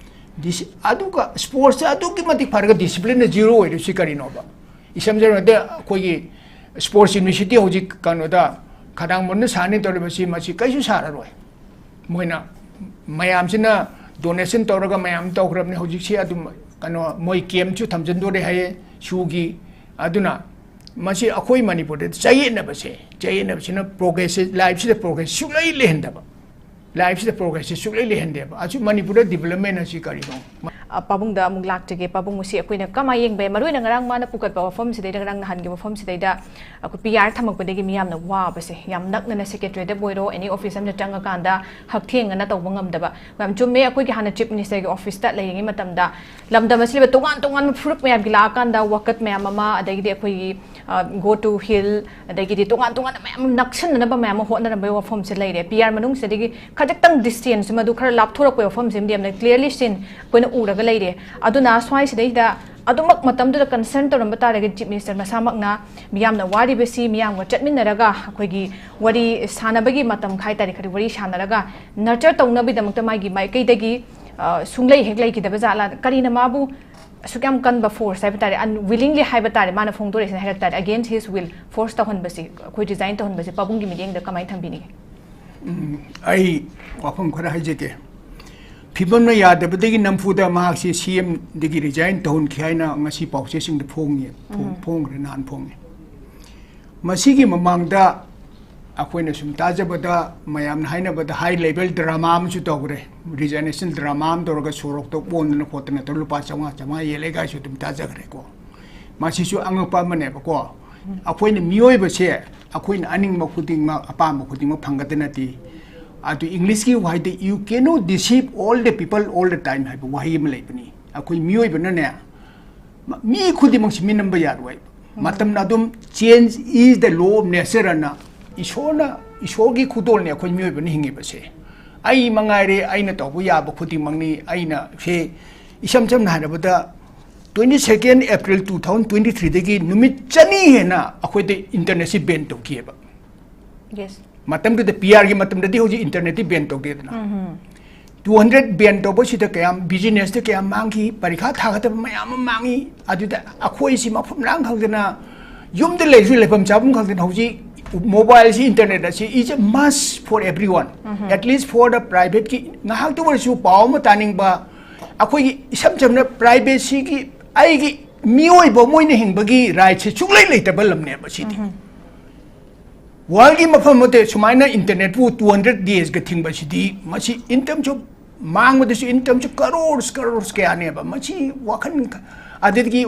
ꯗꯤꯁꯤ-, ꯑꯗꯨꯒ ꯁ꯭ꯄꯣꯔꯠꯁꯁꯦ ꯑꯗꯨꯛꯀꯤ ꯃꯇꯤꯛ ꯐꯔꯒ ꯗꯤꯁꯤꯄ꯭ꯂꯤꯟꯅ ꯖꯤꯔꯣ ꯑꯣꯏꯔꯤꯕꯁꯤ ꯀꯔꯤꯅꯣꯕ? ꯏꯁꯝ ꯁꯝꯅ ꯍꯥꯏꯔꯕꯗ ꯑꯩꯈꯣꯏꯒꯤ ꯁ꯭ꯄꯣꯔꯠꯁ ꯌꯨꯅꯤꯚꯔꯁꯤꯇꯤ ꯍꯧꯖꯤꯛ ꯀꯩꯅꯣꯗ ꯈꯗꯥꯡꯕꯝꯗ ꯁꯥꯅꯤ ꯇꯧꯔꯤꯕꯁꯤ, ꯃꯁꯤ ꯀꯩꯁꯨ ꯁꯥꯔꯔꯣꯏ꯫ ꯃꯣꯏꯅ ꯃꯌꯥꯝꯁꯤꯅ ꯗꯣꯅꯦꯁꯟ ꯇꯧꯔꯒ ꯃꯌꯥꯝ ꯇꯧꯈ꯭ꯔꯕꯅꯤ꯫ ꯍꯧꯖꯤꯛꯁꯤ ꯑꯗꯨꯝ ꯀꯩꯅꯣ, ꯃꯣꯏ ꯀꯦꯝꯁꯨ ꯊꯝꯖꯤꯟꯗꯣꯔꯦ ꯍꯥꯏꯌꯦ ꯁꯨꯒꯤ꯫ ꯑꯗꯨꯅ ꯃꯁꯤ ꯑꯩꯈꯣꯏ ꯃꯅꯤꯄꯨꯔꯗ ꯆꯌꯦꯠꯅꯕꯁꯦ, ꯆꯌꯦꯠꯅꯕꯁꯤꯅ ꯄ꯭ꯔꯣꯒ꯭ꯔꯦꯁꯁꯦ, ꯂꯥꯏꯐꯁꯤꯗ ꯄ꯭ꯔꯣꯒ꯭ꯔꯦꯁ ꯁꯨꯛꯂꯩ ꯂꯩꯍꯟꯗꯕ꯫ ꯂꯥꯏꯐꯁꯤꯗ ꯄ꯭ꯔꯣꯒ꯭ꯔꯦꯁꯁꯦ ꯁꯨꯛꯂꯩ ꯂꯩꯍꯟꯗꯦꯕ꯫ ꯑꯁꯤ ꯃꯅꯤꯄꯨꯔꯗ ꯗꯤꯕꯂꯞꯃꯦꯟ ꯑꯁꯤ ꯀꯔꯤꯅꯣ? ꯑ, ꯄꯥꯕꯨꯡꯗ ꯑꯃꯨꯛ ꯂꯥꯛꯆꯒꯦ꯫ ꯄꯥꯕꯨꯡ, ꯉꯁꯤ ꯑꯩꯈꯣꯏꯅ ꯀꯃꯥꯏꯅ ꯌꯦꯡꯕ ꯌꯥꯏ? ꯃꯔꯨꯑꯣꯏꯅ ꯉꯔꯥꯡ ꯃꯥꯅ ꯄꯨꯈꯠꯄ ꯋꯥꯐꯝꯁꯤꯗꯩꯗ, ꯉꯔꯥꯡ ꯅꯍꯥꯟꯒꯤ ꯋꯥꯐꯝꯁꯤꯗꯩꯗ ꯑꯩꯈꯣꯏ ꯄꯤ ꯑꯥꯔ ꯊꯝꯃꯛꯄꯗꯒꯤ ꯃꯤꯌꯥꯝꯅ ꯋꯥꯕꯁꯦ, ꯌꯥꯝ ꯅꯛꯅꯅ ꯁꯦꯀ꯭ꯔꯦꯇꯔꯤꯌꯦꯠꯇꯕꯨ ꯑꯣꯏꯔꯣ, ꯑꯦꯅꯤ ꯑꯣꯐꯤꯁ ꯑꯃꯗ ꯆꯪꯉꯀꯥꯟꯗ ꯍꯛꯊꯦꯡꯅꯅ ꯇꯧꯕ ꯉꯝꯗꯕ꯫ ꯌꯥꯝ ꯆꯨꯝꯃꯦ, ꯑꯩꯈꯣꯏꯒꯤ ꯍꯥꯟꯅ ꯆꯤꯐ ꯃꯤꯅꯤꯁꯇꯔꯒꯤ ꯑꯣꯐꯤꯁꯇ ꯂꯩꯔꯤꯉꯩ ꯃꯇꯝꯗ ꯂꯝꯗꯝ ꯑꯁꯤꯗ ꯇꯣꯉꯥꯟ ꯇꯣꯉꯥꯟꯕ ꯐꯨꯔꯨꯞ ꯃꯌꯥꯝꯒꯤ ꯂꯥꯛꯑꯀꯥꯟꯗ ꯋꯥꯀꯠ ꯃꯌꯥꯝ ꯑꯃ, ꯑꯗꯒꯤꯗꯤ ꯑꯩꯈꯣꯏꯒꯤ, ꯑ, go to hill, ꯑꯗꯒꯤꯗꯤ ꯇꯣꯉꯥꯟ ꯇꯣꯉꯥꯟꯕ ꯃꯌꯥꯝ ꯑꯃ ꯅꯛꯁꯤꯟꯅꯅꯕ ꯃꯌꯥꯝ ꯑꯃ ꯍꯣꯠꯅꯔꯝꯕꯒꯤ ꯋꯥꯐꯝꯁꯦ ꯂꯩꯔꯦ꯫ ꯄꯤ ꯑꯥꯔ ꯃꯅꯨꯡꯁꯤꯗꯒꯤ ꯈꯖꯤꯛꯇꯪ ꯗꯤꯁꯇꯦꯟꯁ ꯑꯃꯗꯨ ꯈꯔ ꯂꯥꯞꯊꯣꯔꯛꯄꯒꯤ ꯋꯥꯐꯝꯁꯤꯃꯗꯤ ꯌꯥꯝꯅ clearly seen ꯑꯩꯈꯣꯏꯅ ꯎꯔꯒ ꯂꯩꯔꯦ꯫ ꯑꯗꯨꯅ ꯁ꯭ꯋꯥꯏꯁꯤꯗꯩꯗ ꯑꯗꯨꯃꯛ ꯃꯇꯝꯗꯨꯗ concern ꯇꯧꯔꯝꯕ ꯇꯥꯔꯒꯗꯤ ꯆꯤꯐ ꯃꯤꯅꯤꯁꯇꯔ ꯃꯁꯥꯃꯛꯅ ꯃꯤꯌꯥꯝꯅ ꯋꯥꯔꯤꯕꯁꯤ ꯃꯤꯌꯥꯝꯒ ꯆꯠꯃꯤꯟꯅꯔꯒ ꯑꯩꯈꯣꯏꯒꯤ ꯋꯥꯔꯤ ꯁꯥꯟꯅꯕꯒꯤ ꯃꯇꯝ ꯍꯥꯏ ꯇꯥꯔꯦ, ꯈꯔ ꯋꯥꯔꯤ ꯁꯥꯟꯅꯔꯒ nurture ꯇꯧꯅꯕꯒꯤꯗꯃꯛꯇ ꯃꯥꯒꯤ ꯃꯥꯏꯀꯩꯗꯒꯤ, ꯑ, ꯁꯨꯡꯂꯩ ꯍꯦꯛ ꯂꯩꯈꯤꯗꯕ ꯖꯥꯠꯂꯥ? ꯀꯔꯤꯅ ꯃꯥꯕꯨ ꯑꯁꯨꯛ ꯌꯥꯝ ꯀꯟꯕ ꯐꯣꯔꯁ ꯍꯥꯏꯕ ꯇꯥꯔꯦ, unwillingly ꯍꯥꯏꯕ ꯇꯥꯔꯦ, ꯃꯥꯅ ꯐꯣꯡꯗꯣꯔꯛꯏꯁꯤꯅ ꯍꯥꯏꯔꯛ ꯇꯥꯔꯦ, against his will force ꯇꯧꯍꯟꯕꯁꯤ, ꯑꯩꯈꯣꯏ resign ꯇꯧꯍꯟꯕꯁꯤ ꯄꯥꯕꯨꯡꯒꯤ ꯃꯤꯠꯌꯦꯡꯗ ꯀꯃꯥꯏꯅ ꯊꯝꯕꯤꯅꯤꯡꯉꯤ? ꯎꯝ, ꯑꯩ ꯋꯥꯐꯝ ꯈꯔ ꯍꯥꯏꯖꯒꯦ꯫ ꯐꯤꯕꯝꯅ ꯌꯥꯗꯕꯗꯒꯤ ꯅꯝꯐꯨꯗ ꯃꯍꯥꯛꯁꯤ ꯁꯤ ꯑꯦꯝꯗꯒꯤ resign ꯇꯧꯍꯟꯈꯤ ꯍꯥꯏꯅ ꯉꯁꯤ ꯄꯥꯎꯆꯦꯁꯤꯡꯗ ꯐꯣꯡꯉꯤ, ꯐꯣꯡ-, ꯎꯝ꯫ ꯐꯣꯡꯈ꯭ꯔꯦ, ꯅꯍꯥꯟ ꯐꯣꯡꯉꯤ꯫ ꯃꯁꯤꯒꯤ ꯃꯃꯥꯡꯗ ꯑꯩꯈꯣꯏꯅ ꯁꯨꯝ ꯇꯥꯖꯕꯗ, ꯃꯌꯥꯝꯅ ꯍꯥꯏꯅꯕꯗ, high level drama ꯑꯃꯁꯨ ꯇꯧꯈ꯭ꯔꯦ꯫ Resignation drama ꯑꯃ ꯇꯧꯔꯒ ꯁꯣꯔꯣꯛꯇ ꯑꯣꯟꯗꯅ ꯈꯣꯠꯇꯅ ꯇꯧꯔꯒ ꯂꯨꯄꯥ ꯆꯥꯝꯃꯉꯥ, ꯆꯥꯝꯃꯉꯥ ꯌꯦꯜꯂꯦ ꯀꯥꯏꯁꯨ ꯑꯗꯨꯝ ꯇꯥꯖꯈ꯭ꯔꯦꯀꯣ꯫ ꯃꯁꯤꯁꯨ ꯑꯉꯛꯄ ꯑꯃꯅꯦꯕꯀꯣ꯫ ꯑꯩꯈꯣꯏꯅ ꯃꯤꯑꯣꯏꯕꯁꯦ, ꯑꯩꯈꯣꯏꯅ ꯑꯅꯤꯡꯕ ꯈꯨꯗꯤꯡꯃꯛ, ꯑꯄꯥꯝꯕ ꯈꯨꯗꯤꯡꯃꯛ ꯐꯪꯒꯗ ꯅꯠꯇꯦ꯫ ꯑꯗꯨ ꯏꯪꯂꯤꯁꯀꯤ ꯋꯥꯍꯩꯗ "You cannot deceive all the people all the time" ꯍꯥꯏꯕ ꯋꯥꯍꯩ ꯑꯃ ꯂꯩꯕꯅꯤ꯫ ꯑꯩꯈꯣꯏ ꯃꯤꯑꯣꯏꯕꯅꯅꯦ, ꯃ- ꯃꯤ ꯈꯨꯗꯤꯡꯃꯛꯁꯤ ꯃꯤꯅꯝꯕ ꯌꯥꯔꯣꯏ꯫ ꯃꯇꯝꯅ ꯑꯗꯨꯝ "Change is the law of nature" ꯑꯅ ꯏꯁꯣꯔꯅ, ꯏꯁꯣꯔꯒꯤ ꯈꯨꯗꯣꯜꯅꯤ ꯑꯩꯈꯣꯏ ꯃꯤꯑꯣꯏꯕꯅ ꯍꯤꯡꯉꯤꯕꯁꯦ꯫ ꯑꯩ ꯃꯉꯥꯏꯔꯦ, ꯑꯩꯅ ꯇꯧꯕ ꯌꯥꯕ ꯈꯨꯗꯤꯡꯃꯛꯅꯤ꯫ ꯑꯩꯅ ꯁꯦ ꯏꯁꯝ ꯁꯝꯅ ꯍꯥꯏꯔꯕꯗ, twenty second April two thousand twenty three ꯗꯒꯤ ꯅꯨꯃꯤꯠ ꯆꯅꯤ ꯍꯦꯟꯅ ꯑꯩꯈꯣꯏꯗ ꯏꯟꯇꯔꯅꯦꯠꯁꯤ ꯕꯦꯟ ꯇꯧꯈꯤꯑꯕ꯫ Yes. ꯃꯇꯝꯗꯨꯗ, ꯄꯤ ꯑꯥꯔꯒꯤ ꯃꯇꯝꯗꯗꯤ, ꯍꯧꯖꯤꯛ ꯏꯟꯇꯔꯅꯦꯠꯇꯤ ꯕꯦꯟ ꯇꯧꯗꯦꯗꯅ꯫ Two hundred ꯕꯦꯟ ꯇꯧꯕꯁꯤꯗ ꯀꯌꯥꯝ, ꯕꯤꯖꯤꯅꯦꯁꯇ ꯀꯌꯥꯝ ꯃꯥꯡꯈꯤ, ꯄꯔꯤꯈꯥ ꯊꯥꯒꯗꯕ ꯃꯌꯥꯝ ꯑꯃ ꯃꯥꯡꯉꯤ꯫ ꯑꯗꯨꯗ ꯑꯩꯈꯣꯏꯁꯤ ꯃꯐꯝ ꯃꯔꯥꯡ ꯈꯪꯗꯅ ꯌꯨꯝꯗ ꯂꯩꯔꯁꯨ ꯂꯩꯐꯝ ꯆꯥꯐꯝ ꯈꯪꯗꯅ, ꯍꯧꯖꯤꯛ ꯃꯣꯕꯥꯏꯜꯁꯤ, ꯏꯟꯇꯔꯅꯦꯠ ꯑꯁꯤ is a must for everyone, at least for the privateꯀꯤ, ꯉꯥꯏꯍꯥꯛꯇ ꯑꯣꯏꯔꯁꯨ ꯄꯥꯎ ꯑꯃ ꯇꯥꯅꯤꯡꯕ, ꯑꯩꯈꯣꯏꯒꯤ ꯏꯁꯝ ꯁꯝꯅ ꯄ꯭ꯔꯥꯏꯚꯦꯁꯤꯒꯤ, ꯑꯩꯒꯤ ꯃꯤꯑꯣꯏꯕ ꯑꯃ ꯑꯣꯏꯅ ꯍꯤꯡꯕꯒꯤ ꯔꯥꯏꯠꯁꯦ ꯁꯨꯡꯂꯩ ꯂꯩꯇꯕ ꯂꯝꯅꯦꯕ ꯁꯤꯗꯤ꯫ ꯋꯥꯔꯜꯒꯤ ꯃꯐꯝ ꯑꯃꯗ ꯁꯨꯃꯥꯏꯅ ꯏꯟꯇꯔꯅꯦꯠꯄꯨ two hundred daysꯒ ꯊꯤꯡꯕꯁꯤꯗꯤ, ꯃꯁꯤ in terms of, ꯃꯥꯡꯕꯗꯁꯨ in terms of crores, crores ꯀꯌꯥꯅꯦꯕ꯫ ꯃꯁꯤ ꯋꯥꯈꯜ ꯈ-, ꯑꯗꯨꯗꯒꯤ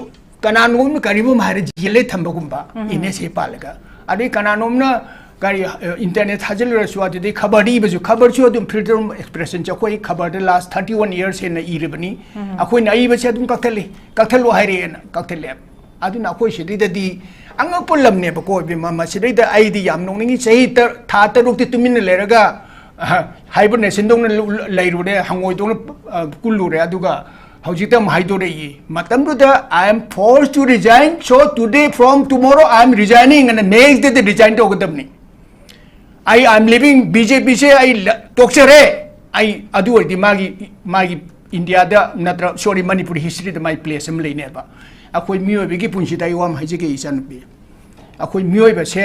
ꯀꯅꯥꯅꯣꯝꯅ ꯀꯔꯤꯒꯨꯝꯕ ꯑꯃ ꯍꯥꯏꯔ ꯖꯦꯜꯗ ꯊꯝꯕꯒꯨꯝꯕ, NSA ꯄꯥꯜꯂꯒ꯫ ꯑꯗꯩ ꯀꯅꯥꯅꯣꯝꯅ ꯀꯔꯤ, ꯑ, ꯏꯟꯇꯔꯅꯦꯠ ꯊꯥꯖꯤꯜꯂꯨꯔꯁꯨ, ꯑꯗꯨꯗꯩ ꯈꯕꯔꯗ ꯏꯕꯁꯨ, ꯈꯕꯔꯁꯨ ꯑꯗꯨꯝ freedom of expression ꯁꯦ ꯑꯩꯈꯣꯏ ꯈꯕꯔꯗ last thirty one years ꯍꯦꯟꯅ ꯏꯔꯤꯕꯅꯤ꯫ ꯑꯩꯈꯣꯏꯅ ꯑꯏꯕꯁꯦ ꯑꯗꯨꯝ ꯀꯛꯊꯠꯂꯤ, "ꯀꯛꯊꯠꯂꯣ" ꯍꯥꯏꯔꯛꯑꯦꯅ ꯀꯛꯊꯠꯂꯦꯕ꯫ ꯑꯗꯨꯅ ꯑꯩꯈꯣꯏ ꯁꯤꯗꯩꯗꯗꯤ ꯑꯉꯛꯄ ꯂꯝꯅꯦꯕꯀꯣ, ꯏꯕꯦꯝꯃ꯫ ꯃꯁꯤꯗꯩꯗ ꯑꯩꯗꯤ ꯌꯥꯝ ꯅꯣꯛꯅꯤꯡꯉꯤ꯫ ꯆꯍꯤ ꯇ-, ꯊꯥ ꯇꯔꯨꯛꯇꯤ ꯇꯨꯃꯤꯟꯅ ꯂꯩꯔꯒ, ꯑꯍ, hibernationꯗꯧꯅ ꯂꯨ-, ꯂꯨ-, ꯂꯩꯔꯨꯔꯦ, ꯍꯪꯉꯣꯏꯗꯧꯅ, ꯑ, ꯀꯨꯜꯂꯨꯔꯦ꯫ ꯑꯗꯨꯒ ꯍꯧꯖꯤꯛꯇ ꯑꯃꯨꯛ ꯍꯥꯏꯗꯣꯔꯛꯏ꯫ ꯃꯇꯝꯗꯨꯗ "I am forced to resign, so today, from tomorrow, I am resigning" ꯑꯅ next dayꯗ resign ꯇꯧꯒꯗꯕꯅꯤ꯫ ꯑꯩ, "I am leaving BJPꯁꯦ, ꯑꯩ ꯂ-, ꯇꯣꯛꯆꯔꯦ"꯫ ꯑꯩ ꯑꯗꯨ ꯑꯣꯏꯔꯗꯤ ꯃꯥꯒꯤ, ꯃꯥꯒꯤ ꯏꯟꯗꯤꯌꯥꯗ ꯅꯠꯇ꯭ꯔ, sorry, ꯃꯅꯤꯄꯨꯔꯤ historyꯗ ꯃꯥꯒꯤ place ꯑꯃ ꯂꯩꯅꯦꯕ꯫ ꯑꯩꯈꯣꯏ ꯃꯤꯑꯣꯏꯕꯒꯤ ꯄꯨꯟꯁꯤꯗ ꯑꯩ ꯋꯥ ꯑꯃ ꯍꯥꯏꯖꯒꯦ, ꯏꯆꯥꯅꯨꯄꯤ꯫ ꯑꯩꯈꯣꯏ ꯃꯤꯑꯣꯏꯕꯁꯦ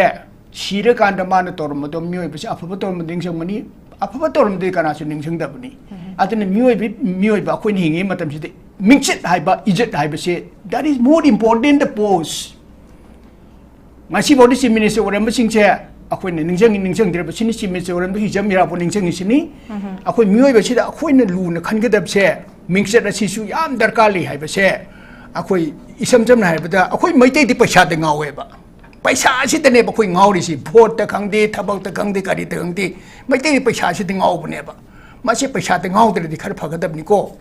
ꯁꯤꯔꯀꯥꯟꯗ ꯃꯥꯅ ꯇꯧꯔꯝꯕꯗꯣ, ꯃꯤꯑꯣꯏꯕꯁꯦ ꯑꯐꯕ ꯇꯧꯔꯝꯕꯗ ꯅꯤꯡꯁꯤꯡꯒꯅꯤ, ꯑꯐꯕ ꯇꯧꯔꯝꯕꯗꯤ ꯀꯅꯥꯁꯨ ꯅꯤꯡꯁꯤꯡꯗꯕꯅꯤ꯫ ꯑꯗꯨꯅ ꯃꯤꯑꯣꯏꯕ, ꯃꯤꯑꯣꯏꯕ ꯑꯩꯈꯣꯏꯅ ꯍꯤꯡꯉꯤꯉꯩ ꯃꯇꯝꯁꯤꯗ ꯃꯤꯡꯆꯠ ꯍꯥꯏꯕ, ꯏꯖꯠ ꯍꯥꯏꯕꯁꯦ, that is more important the post꯫ ꯉꯁꯤꯐꯥꯎꯗꯤ Chief Minister ꯑꯣꯏꯔꯝꯕꯁꯤꯡꯁꯦ ꯑꯩꯈꯣꯏꯅ ꯅꯤꯡꯁꯤꯡꯉꯤ, ꯅꯤꯡꯁꯤꯡꯗ꯭ꯔꯕꯁꯤꯅꯤ꯫ Chief Minister ꯑꯣꯏꯔꯝꯕ ꯍꯤꯖꯝ ꯏꯔꯥꯕꯣꯠ ꯅꯤꯡꯁꯤꯡꯉꯤꯁꯤꯅꯤ꯫ ꯑꯩꯈꯣꯏ ꯃꯤꯑꯣꯏꯕꯁꯤꯗ ꯑꯩꯈꯣꯏꯅ ꯂꯨꯅ ꯈꯟꯒꯗꯕꯁꯦ, ꯃꯤꯡꯆꯠ ꯑꯁꯤꯁꯨ ꯌꯥꯝ ꯗꯔꯀꯥꯔ ꯂꯩ ꯍꯥꯏꯕꯁꯦ꯫ ꯑꯩꯈꯣꯏ ꯏꯁꯝ ꯁꯝꯅ ꯍꯥꯏꯔꯕꯗ, ꯑꯩꯈꯣꯏ ꯃꯩꯇꯩꯗꯤ ꯄꯩꯁꯥꯗ ꯉꯥꯎꯋꯦꯕ꯫ ꯄꯩꯁꯥꯁꯤꯗꯅꯦꯕ ꯑꯩꯈꯣꯏ ꯉꯥꯎꯔꯤꯁꯤ꯫ ꯚꯣꯠꯇ ꯈꯪꯗꯦ, ꯊꯕꯛꯇ ꯈꯪꯗꯦ, ꯀꯔꯤꯗ ꯈꯪꯗꯦ, ꯃꯩꯇꯩꯗꯤ ꯄꯩꯁꯥꯁꯤꯗ ꯉꯥꯎꯕꯅꯦꯕ꯫ ꯃꯁꯤ ꯄꯩꯁꯥꯗ ꯉꯥꯎꯗ꯭ꯔꯗꯤ ꯈꯔ ꯐꯒꯗꯕꯅꯤꯀꯣ꯫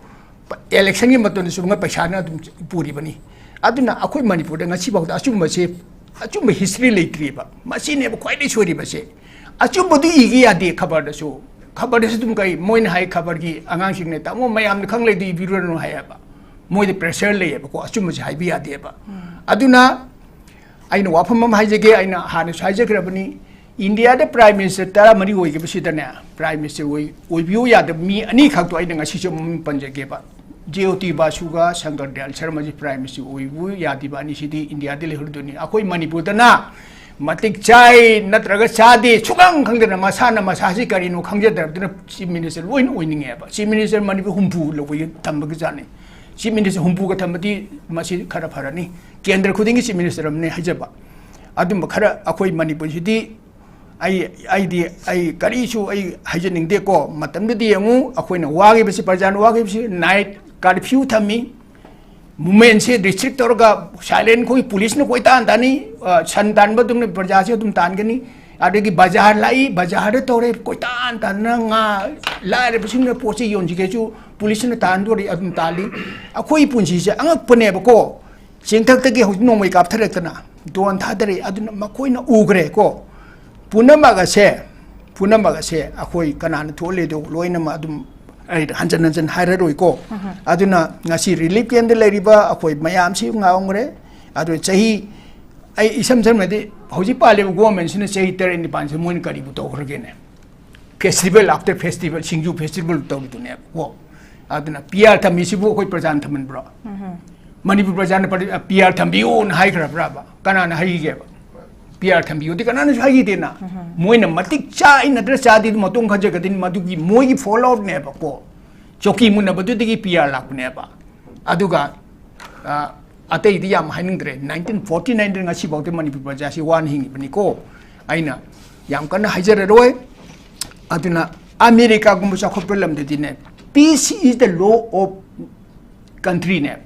ꯏꯂꯦꯛꯁꯟꯒꯤ ꯃꯇꯝꯗꯁꯨ ꯉ-, ꯄꯩꯁꯥꯅ ꯑꯗꯨꯝ ꯄꯨꯔꯤꯕꯅꯤ꯫ ꯑꯗꯨꯅ ꯑꯩꯈꯣꯏ ꯃꯅꯤꯄꯨꯔꯗ ꯉꯁꯤꯐꯥꯎꯗ ꯑꯆꯨꯝꯕꯁꯦ, ꯑꯆꯨꯝꯕ ꯍꯤꯁꯇ꯭ꯔꯤ ꯂꯩꯇ꯭ꯔꯤꯕ꯫ ꯃꯁꯤꯅꯦꯕ ꯈ꯭ꯋꯥꯏꯗꯒꯤ ꯁꯣꯏꯔꯤꯕꯁꯦ꯫ ꯑꯆꯨꯝꯕꯗꯨ ꯏꯒꯦ ꯌꯥꯗꯦ ꯈꯕꯔꯗꯁꯨ꯫ ꯈꯕꯔꯗꯁꯨ ꯑꯗꯨꯝ ꯀꯩ, ꯃꯣꯏꯅ ꯍꯥꯏ, ꯈꯕꯔꯒꯤ ꯑꯉꯥꯡꯁꯤꯡꯅ, "ꯇꯥꯃꯣ, ꯃꯌꯥꯝꯅ ꯈꯪ ꯂꯩꯗꯨ ꯏꯕꯤꯔꯨꯔꯅꯨ" ꯍꯥꯏꯌꯦꯕ꯫ ꯃꯣꯏꯗ ꯄ꯭ꯔꯦꯁꯔ ꯂꯩꯌꯦꯕꯀꯣ, ꯑꯆꯨꯝꯕꯁꯦ ꯍꯥꯏꯕ ꯌꯥꯗꯦꯕ꯫ ꯑꯗꯨꯅ ꯑꯩꯅ ꯋꯥꯐꯝ ꯑꯃ ꯍꯥꯏꯖꯒꯦ, ꯑꯩꯅ ꯍꯥꯟꯅꯁꯨ ꯍꯥꯏꯖꯈ꯭ꯔꯕꯅꯤ, ꯏꯟꯗꯤꯌꯥꯗ ꯄ꯭ꯔꯥꯏꯝ ꯃꯤꯅꯤꯁꯇꯔ ꯇꯔꯥꯃꯔꯤ ꯑꯣꯏꯈꯤꯕꯁꯤꯗꯅꯦ, ꯄ꯭ꯔꯥꯏꯝ ꯃꯤꯅꯤꯁꯇꯔ ꯑꯣꯏ-, ꯑꯣꯏꯕꯤꯌꯨ ꯌꯥꯗꯕ ꯃꯤ ꯑꯅꯤꯈꯛꯇꯣ ꯑꯩꯅ ꯉꯁꯤꯁꯨ ꯃꯃꯤꯡ ꯄꯟꯖꯒꯦꯕ, ꯖꯦ ꯑꯣ ꯇꯤ ꯕꯥꯁꯨꯒ ꯁꯪꯀꯔ ꯗꯌꯥꯜ ꯁꯔꯃꯁꯤ ꯄ꯭ꯔꯥꯏꯝ ꯃꯤꯅꯤꯁꯇꯔ ꯑꯣꯏꯕꯤꯌꯨ ꯌꯥꯗꯕ ꯑꯅꯤꯁꯤꯗꯤ ꯏꯟꯗꯤꯌꯥꯗ ꯂꯩꯍꯧꯔꯗꯣꯏꯅꯤ꯫ ꯑꯩꯈꯣꯏ ꯃꯅꯤꯄꯨꯔꯗꯅ ꯃꯇꯤꯛ ꯆꯥꯏ ꯅꯠꯇ꯭ꯔꯒ ꯆꯥꯗꯦ ꯁꯨꯈꯪ ꯈꯪꯗꯅ, ꯃꯁꯥꯅ ꯃꯁꯥꯁꯤ ꯀꯔꯤꯅꯣ ꯈꯪꯖꯗ꯭ꯔꯕꯗꯨꯅ ꯆꯤꯐ ꯃꯤꯅꯤꯁꯇꯔ ꯂꯣꯏꯅ ꯑꯣꯏꯅꯤꯡꯉꯦꯕ꯫ ꯆꯤꯐ ꯃꯤꯅꯤꯁꯇꯔ ꯃꯅꯤꯄꯨꯔ ꯍꯨꯝꯐꯨ ꯂꯧꯕꯒꯤ ꯊꯝꯕꯒꯤ ꯖꯥꯠꯅꯤ꯫ ꯆꯤꯐ ꯃꯤꯅꯤꯁꯇꯔ ꯍꯨꯝꯐꯨꯒ ꯊꯝꯕꯗꯤ ꯃꯁꯤ ꯈꯔ ꯐꯔꯅꯤ꯫ ꯀꯦꯟꯗ꯭ꯔ ꯈꯨꯗꯤꯡꯒꯤ ꯆꯤꯐ ꯃꯤꯅꯤꯁꯇꯔ ꯑꯃꯅꯦ ꯍꯥꯏꯖꯕ꯫ ꯑꯗꯨꯝꯕ ꯈꯔ ꯑꯩꯈꯣꯏ ꯃꯅꯤꯄꯨꯔꯁꯤꯗꯤ ꯑꯩ, ꯑꯩꯗꯤ, ꯑꯩ ꯀꯔꯤꯁꯨ ꯑꯩ ꯍꯥꯏꯖꯅꯤꯡꯗꯦꯀꯣ꯫ ꯃꯇꯝꯗꯨꯗ ꯌꯦꯡꯉꯨ, ꯑꯩꯈꯣꯏꯅ ꯋꯥꯈꯤꯕꯁꯤ, ꯄ꯭ꯔꯖꯥꯅ ꯋꯥꯈꯤꯕꯁꯤ, ꯅꯥꯏꯠ ꯀꯥꯔꯐ꯭ꯌꯨ ꯊꯝꯃꯤ, ꯃꯨꯞꯃꯦꯟꯁꯦ ꯔꯤꯁꯇ꯭ꯔꯤꯛ ꯇꯧꯔꯒ ꯁꯥꯏꯂꯦꯟ ꯑꯩꯈꯣꯏ ꯄꯨꯂꯤꯁꯅ ꯀꯣꯏꯇꯥꯟ ꯇꯥꯟꯅꯤ, ꯑ, ꯁꯟ ꯇꯥꯟꯕ ꯑꯗꯨꯝꯅ ꯄ꯭ꯔꯖꯥꯁꯦ ꯑꯗꯨꯝ ꯇꯥꯟꯒꯅꯤ꯫ ꯑꯗꯒꯤ ꯕꯖꯥꯔ ꯂꯥꯛꯏ, ꯕꯖꯥꯔꯗ ꯇꯧꯔꯦ, ꯀꯣꯏꯇꯥꯟ ꯇꯥꯟꯅ ꯉꯥ, ꯂꯥꯏꯔꯕꯁꯤꯡꯅ ꯄꯣꯠ ꯆꯩ ꯌꯣꯟꯁꯤꯒꯦꯁꯨ ꯄꯨꯂꯤꯁꯅ ꯇꯥꯟꯗꯣꯔꯤ, ꯑꯗꯨꯝ ꯇꯥꯜꯂꯤ꯫ ꯑꯩꯈꯣꯏ ꯄꯨꯟꯁꯤꯁꯦ ꯑꯉꯛꯄꯅꯦꯕꯀꯣ꯫ ꯆꯦꯡꯊꯛꯇꯒꯤ ꯍꯧꯖꯤꯛ ꯅꯣꯡꯃꯩ ꯀꯥꯞꯊꯔꯛꯇꯅ ꯗ꯭ꯔꯣꯟ ꯊꯥꯗꯔꯛꯏ꯫ ꯑꯗꯨꯅ ꯃꯈꯣꯏꯅ ꯎꯈ꯭ꯔꯦ ꯀꯣ꯫ ꯄꯨꯝꯅꯃꯛ ꯑꯁꯦ, ꯄꯨꯝꯅꯃꯛ ꯑꯁꯦ ꯑꯩꯈꯣꯏ ꯀꯅꯥꯅ ꯊꯣꯛꯍꯜꯂꯦꯗꯣ ꯂꯣꯏꯅꯃꯛ ꯑꯗꯨꯝ ꯑꯩ ꯍꯟꯖꯟ ꯍꯟꯖꯟ ꯍꯥꯏꯔꯔꯣꯏꯀꯣ꯫ ꯑꯗꯨꯅ ꯉꯁꯤ ꯔꯤꯂꯤꯐ ꯀꯦꯝꯗ ꯂꯩꯔꯤꯕ ꯑꯩꯈꯣꯏ ꯃꯌꯥꯝꯁꯤ ꯉꯥꯎꯈ꯭ꯔꯦ꯫ ꯑꯗꯨ ꯆꯍꯤ, ꯑꯩ ꯏꯁꯝ ꯁꯝꯅꯗꯤ ꯍꯧꯖꯤꯛ ꯄꯥꯜꯂꯤꯕ ꯒꯣꯔꯃꯦꯟꯁꯤꯅ ꯆꯍꯤ ꯇꯔꯦꯠ ꯅꯤꯄꯥꯜꯁꯤ ꯃꯣꯏꯅ ꯀꯔꯤꯕꯨ ꯇꯧꯈ꯭ꯔꯒꯦꯅꯦ? Festival after festival, ꯁꯤꯡꯖꯨ festival ꯇꯧꯔꯤꯗꯨꯅꯦꯕ ꯀꯣ꯫ ꯑꯗꯨꯅ ꯄꯤ ꯑꯥꯔ ꯊꯝꯃꯤꯁꯤꯕꯨ ꯑꯩꯈꯣꯏ ꯄ꯭ꯔꯖꯥꯅ ꯊꯝꯍꯟꯕ꯭ꯔꯣ? Manipur ꯄ꯭ꯔꯖꯥꯅ ꯄ꯭ꯔ-, P R ꯊꯝꯕꯤꯌꯨꯅ ꯍꯥꯏꯈ꯭ꯔꯕ꯭ꯔꯕ? ꯀꯅꯥꯅ ꯍꯥꯏꯈꯤꯒꯦꯕ? P R ꯊꯝꯕꯤꯌꯨꯗꯤ ꯀꯅꯥꯅꯁꯨ ꯍꯥꯏꯈꯤꯗꯦꯅ꯫ ꯃꯣꯏꯅ ꯃꯇꯤꯛ ꯆꯥꯏ ꯅꯠꯇ꯭ꯔ ꯆꯥꯗꯦ ꯑꯗꯨ ꯃꯇꯣꯟ ꯈꯟꯖꯒꯗꯣꯏꯅꯤ꯫ ꯃꯗꯨꯒꯤ ꯃꯣꯏꯒꯤ ꯐꯣꯜ ꯑꯥꯎꯠꯅꯦꯕꯀꯣ꯫ ꯆꯧꯀꯤ ꯃꯨꯟꯅꯕꯗꯨꯗꯒꯤ ꯄꯤ ꯑꯥꯔ ꯂꯥꯛꯄꯅꯦꯕ꯫ ꯑꯗꯨꯒ, ꯑ, ꯑꯇꯩꯗꯤ ꯌꯥꯝ ꯍꯥꯏꯅꯤꯡꯗ꯭ꯔꯦ꯫ ꯅꯥꯏꯟꯇꯤꯟ ꯐꯣꯔꯇꯤ ꯅꯥꯏꯟꯗ ꯉꯁꯤꯐꯥꯎꯗ ꯃꯅꯤꯄꯨꯔ ꯄ꯭ꯔꯖꯥꯁꯤ ꯋꯥꯅ ꯍꯤꯡꯉꯤꯕꯅꯤꯀꯣ꯫ ꯑꯩꯅ ꯌꯥꯝ ꯀꯟꯅ ꯍꯥꯏꯖꯔꯔꯣꯏ꯫ ꯑꯗꯨꯅ ꯑꯃꯦꯔꯤꯀꯥꯒꯨꯝꯕ ꯆꯥꯎꯈꯠꯄ ꯂꯝꯗꯗꯤꯅꯦ, peace is the law of countryꯅꯦ꯫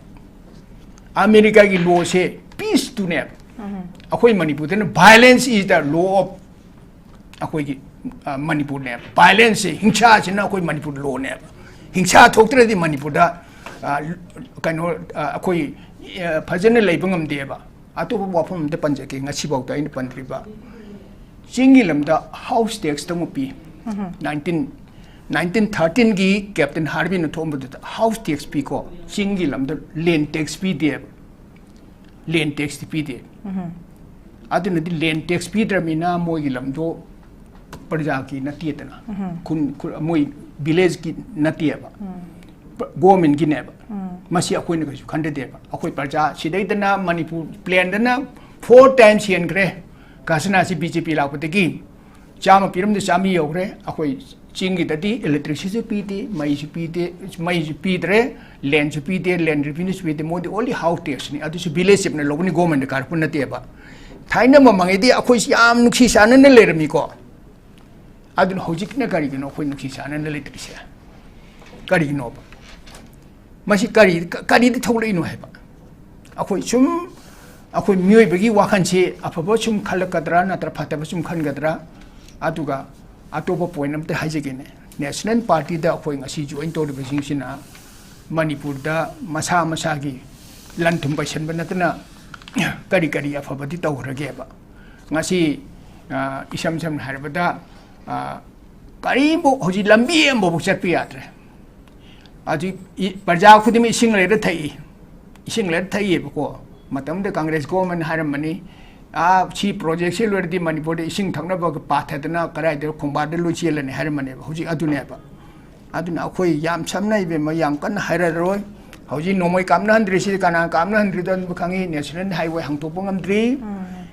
ꯑꯃꯦꯔꯤꯀꯥꯒꯤ ꯂꯣꯁꯦ ꯄꯤꯁꯇꯨꯅꯦ꯫ ꯑꯩꯈꯣꯏ ꯃꯅꯤꯄꯨꯔꯗꯅ violence is the law of ꯑꯩꯈꯣꯏꯒꯤ, ꯑ, ꯃꯅꯤꯄꯨꯔꯅꯦꯕ꯫ Violence ꯁꯦ, ꯍꯤꯡꯁꯥꯁꯤꯅ ꯑꯩꯈꯣꯏ ꯃꯅꯤꯄꯨꯔ ꯂꯣꯅꯦꯕ꯫ ꯍꯤꯡꯁꯥ ꯊꯣꯛꯇ꯭ꯔꯗꯤ ꯃꯅꯤꯄꯨꯔꯗ, ꯑ, ꯀꯩꯅꯣ, ꯑ, ꯑꯩꯈꯣꯏ, ꯑ, ꯐꯖꯅ ꯂꯩꯕ ꯉꯝꯗꯦꯕ꯫ ꯑꯇꯣꯞꯄ ꯋꯥꯐꯝ ꯑꯝꯇ ꯄꯟꯖꯒꯦ, ꯉꯁꯤꯐꯥꯎꯗ ꯑꯩꯅ ꯄꯟꯗ꯭ꯔꯤꯕ꯫ ꯆꯤꯡꯒꯤ ꯂꯝꯗ house tax ꯇꯪ ꯄꯤ꯫ ꯅꯥꯏꯟꯇꯤꯟ, ꯅꯥꯏꯟꯇꯤꯟ ꯊꯥꯔꯇꯤꯟꯒꯤ Captain Harvey ꯅ ꯊꯣꯛꯑꯝꯕꯗꯨꯗ house tax ꯄꯤꯀꯣ꯫ ꯆꯤꯡꯒꯤ ꯂꯝꯗ land tax ꯄꯤꯗꯦꯕ꯫ Land tax T ꯄꯤꯗꯦ꯫ ꯑꯗꯨꯅꯗꯤ land tax ꯄꯤꯗ꯭ꯔꯕꯅꯤꯅ ꯃꯣꯏꯒꯤ ꯂꯝꯗꯣ ꯄ꯭ꯔꯖꯥꯒꯤ ꯅꯠꯇꯦꯗꯅ꯫ ꯈꯨꯟ, ꯈꯨ-, ꯃꯣꯏ village ꯀꯤ ꯅꯠꯇꯦꯕ꯫ Government ꯒꯤꯅꯦꯕ꯫ ꯃꯁꯤ ꯑꯩꯈꯣꯏꯅ ꯀꯩꯁꯨ ꯈꯟꯗꯗꯦꯕ꯫ ꯑꯩꯈꯣꯏ ꯄ꯭ꯔꯖꯥ ꯁꯤꯗꯩꯗꯅ ꯃꯅꯤꯄꯨꯔ plain ꯗꯅ four times ꯍꯦꯟꯈ꯭ꯔꯦ꯫ ꯈꯖꯅꯥꯁꯤ B J P ꯂꯥꯛꯄꯗꯒꯤ ꯆꯥꯝꯃ ꯄꯤꯔꯝꯗ ꯆꯥꯝꯃꯔꯤ ꯌꯧꯈ꯭ꯔꯦ꯫ ꯑꯩꯈꯣꯏ ꯆꯤꯡꯒꯤꯗꯗꯤ electricity ꯁꯨ ꯄꯤꯗꯦ, ꯃꯩꯁꯨ ꯄꯤꯗꯦ, ꯃꯩꯁꯨ ꯄꯤꯗ꯭ꯔꯦ, land ꯁꯨ ꯄꯤꯗꯦ, land revenue ꯁꯨ ꯄꯤꯗꯦ, ꯃꯣꯏꯗꯤ only house tax ꯅꯤ꯫ ꯑꯗꯨꯁꯨ village chief ꯅ ꯂꯧꯕꯅꯤ, government ꯅ ꯀꯥꯔꯛꯄ ꯅꯠꯇꯦꯕ꯫ ꯊꯥꯏꯅ ꯃꯃꯥꯡꯉꯩꯗꯤ ꯑꯩꯈꯣꯏꯁꯤ ꯌꯥꯝ ꯅꯨꯡꯁꯤ ꯆꯥꯟꯅꯅ ꯂꯩꯔꯝꯃꯤꯀꯣ꯫ ꯑꯗꯨꯅ ꯍꯧꯖꯤꯛꯅ ꯀꯔꯤꯒꯤꯅꯣ ꯑꯩꯈꯣꯏ ꯅꯨꯡꯁꯤ ꯆꯥꯟꯅꯅ ꯂꯩꯇ꯭ꯔꯤꯁꯦ? ꯀꯔꯤꯒꯤꯅꯣꯕ? ꯃꯁꯤ ꯀꯔꯤ, ꯀ-, ꯀꯔꯤꯗ ꯊꯣꯛꯂꯛꯏꯅꯣ ꯍꯥꯏꯕ? ꯑꯩꯈꯣꯏ ꯁꯨꯝ, ꯑꯩꯈꯣꯏ ꯃꯤꯑꯣꯏꯕꯒꯤ ꯋꯥꯈꯜꯁꯤ ꯑꯐꯕ ꯁꯨꯝ ꯈꯜꯂꯛꯀꯗ꯭ꯔꯥ ꯅꯠꯇ꯭ꯔ ꯐꯠꯇꯕ ꯁꯨꯝ ꯈꯟꯒꯗ꯭ꯔꯥ? ꯑꯗꯨꯒ ꯑꯇꯣꯞꯄ point ꯑꯝꯇ ꯍꯥꯏꯖꯒꯦꯅꯦ꯫ National Party ꯗ ꯑꯩꯈꯣꯏ ꯉꯁꯤ join ꯇꯧꯔꯤꯕꯁꯤꯡꯁꯤꯅ ꯃꯅꯤꯄꯨꯔꯗ ꯃꯁꯥ ꯃꯁꯥꯒꯤ ꯂꯟ ꯊꯨꯝ ꯄꯩꯁꯟꯕ ꯅꯠꯇꯅ ꯀꯔꯤ ꯀꯔꯤ ꯑꯐꯕꯗꯤ ꯇꯧꯈ꯭ꯔꯒꯦꯕ? ꯉꯁꯤ, ꯑ, ꯏꯁꯝ ꯁꯝꯅ ꯍꯥꯏꯔꯕꯗ, ꯑ, ꯀꯔꯤꯝꯐꯥꯎ ꯍꯧꯖꯤꯛ ꯂꯝꯕꯤ ꯑꯃꯐꯥꯎ ꯆꯠꯄ ꯌꯥꯗ꯭ꯔꯦ꯫ ꯍꯧꯖꯤꯛ ꯏ-, ꯄ꯭ꯔꯖꯥ ꯈꯨꯗꯤꯡꯃꯛ ꯏꯁꯤꯡ ꯂꯩꯔ ꯊꯛꯏ꯫ ꯏꯁꯤꯡ ꯂꯩꯔ ꯊꯛꯏꯕꯀꯣ꯫ ꯃꯇꯝꯗꯨꯗ Congress government ꯍꯥꯏꯔꯝꯕꯅꯤ, "ꯑꯥ, ꯁꯤ project ꯁꯤ ꯂꯣꯏꯔꯗꯤ ꯃꯅꯤꯄꯨꯔꯗ ꯏꯁꯤꯡ ꯊꯛꯅꯕ ꯄꯥꯊꯗꯅ ꯀꯗꯥꯏꯗ ꯈꯣꯡꯕꯥꯟꯗ ꯂꯣꯏ ꯆꯦꯜꯂꯅꯤ" ꯍꯥꯏꯔꯝꯕꯅꯦꯕ꯫ ꯍꯧꯖꯤꯛ ꯑꯗꯨꯅꯦꯕ꯫ ꯑꯗꯨꯅ ꯑꯩꯈꯣꯏ ꯌꯥꯝ ꯁꯝꯅ ꯏꯕꯦꯝꯃ, ꯌꯥꯝ ꯀꯟꯅ ꯍꯥꯏꯔꯔꯣꯏ꯫ ꯍꯧꯖꯤꯛ ꯅꯣꯡꯃꯩ ꯀꯥꯞꯅꯍꯟꯗ꯭ꯔꯤ, ꯁꯤꯗꯤ ꯀꯅꯥ ꯀꯥꯞꯅꯍꯟꯗ꯭ꯔꯤꯗꯣ ꯑꯗꯨ ꯈꯪꯉꯤ꯫ National highway ꯍꯥꯡꯇꯣꯛꯄ ꯉꯝꯗ꯭ꯔꯤ꯫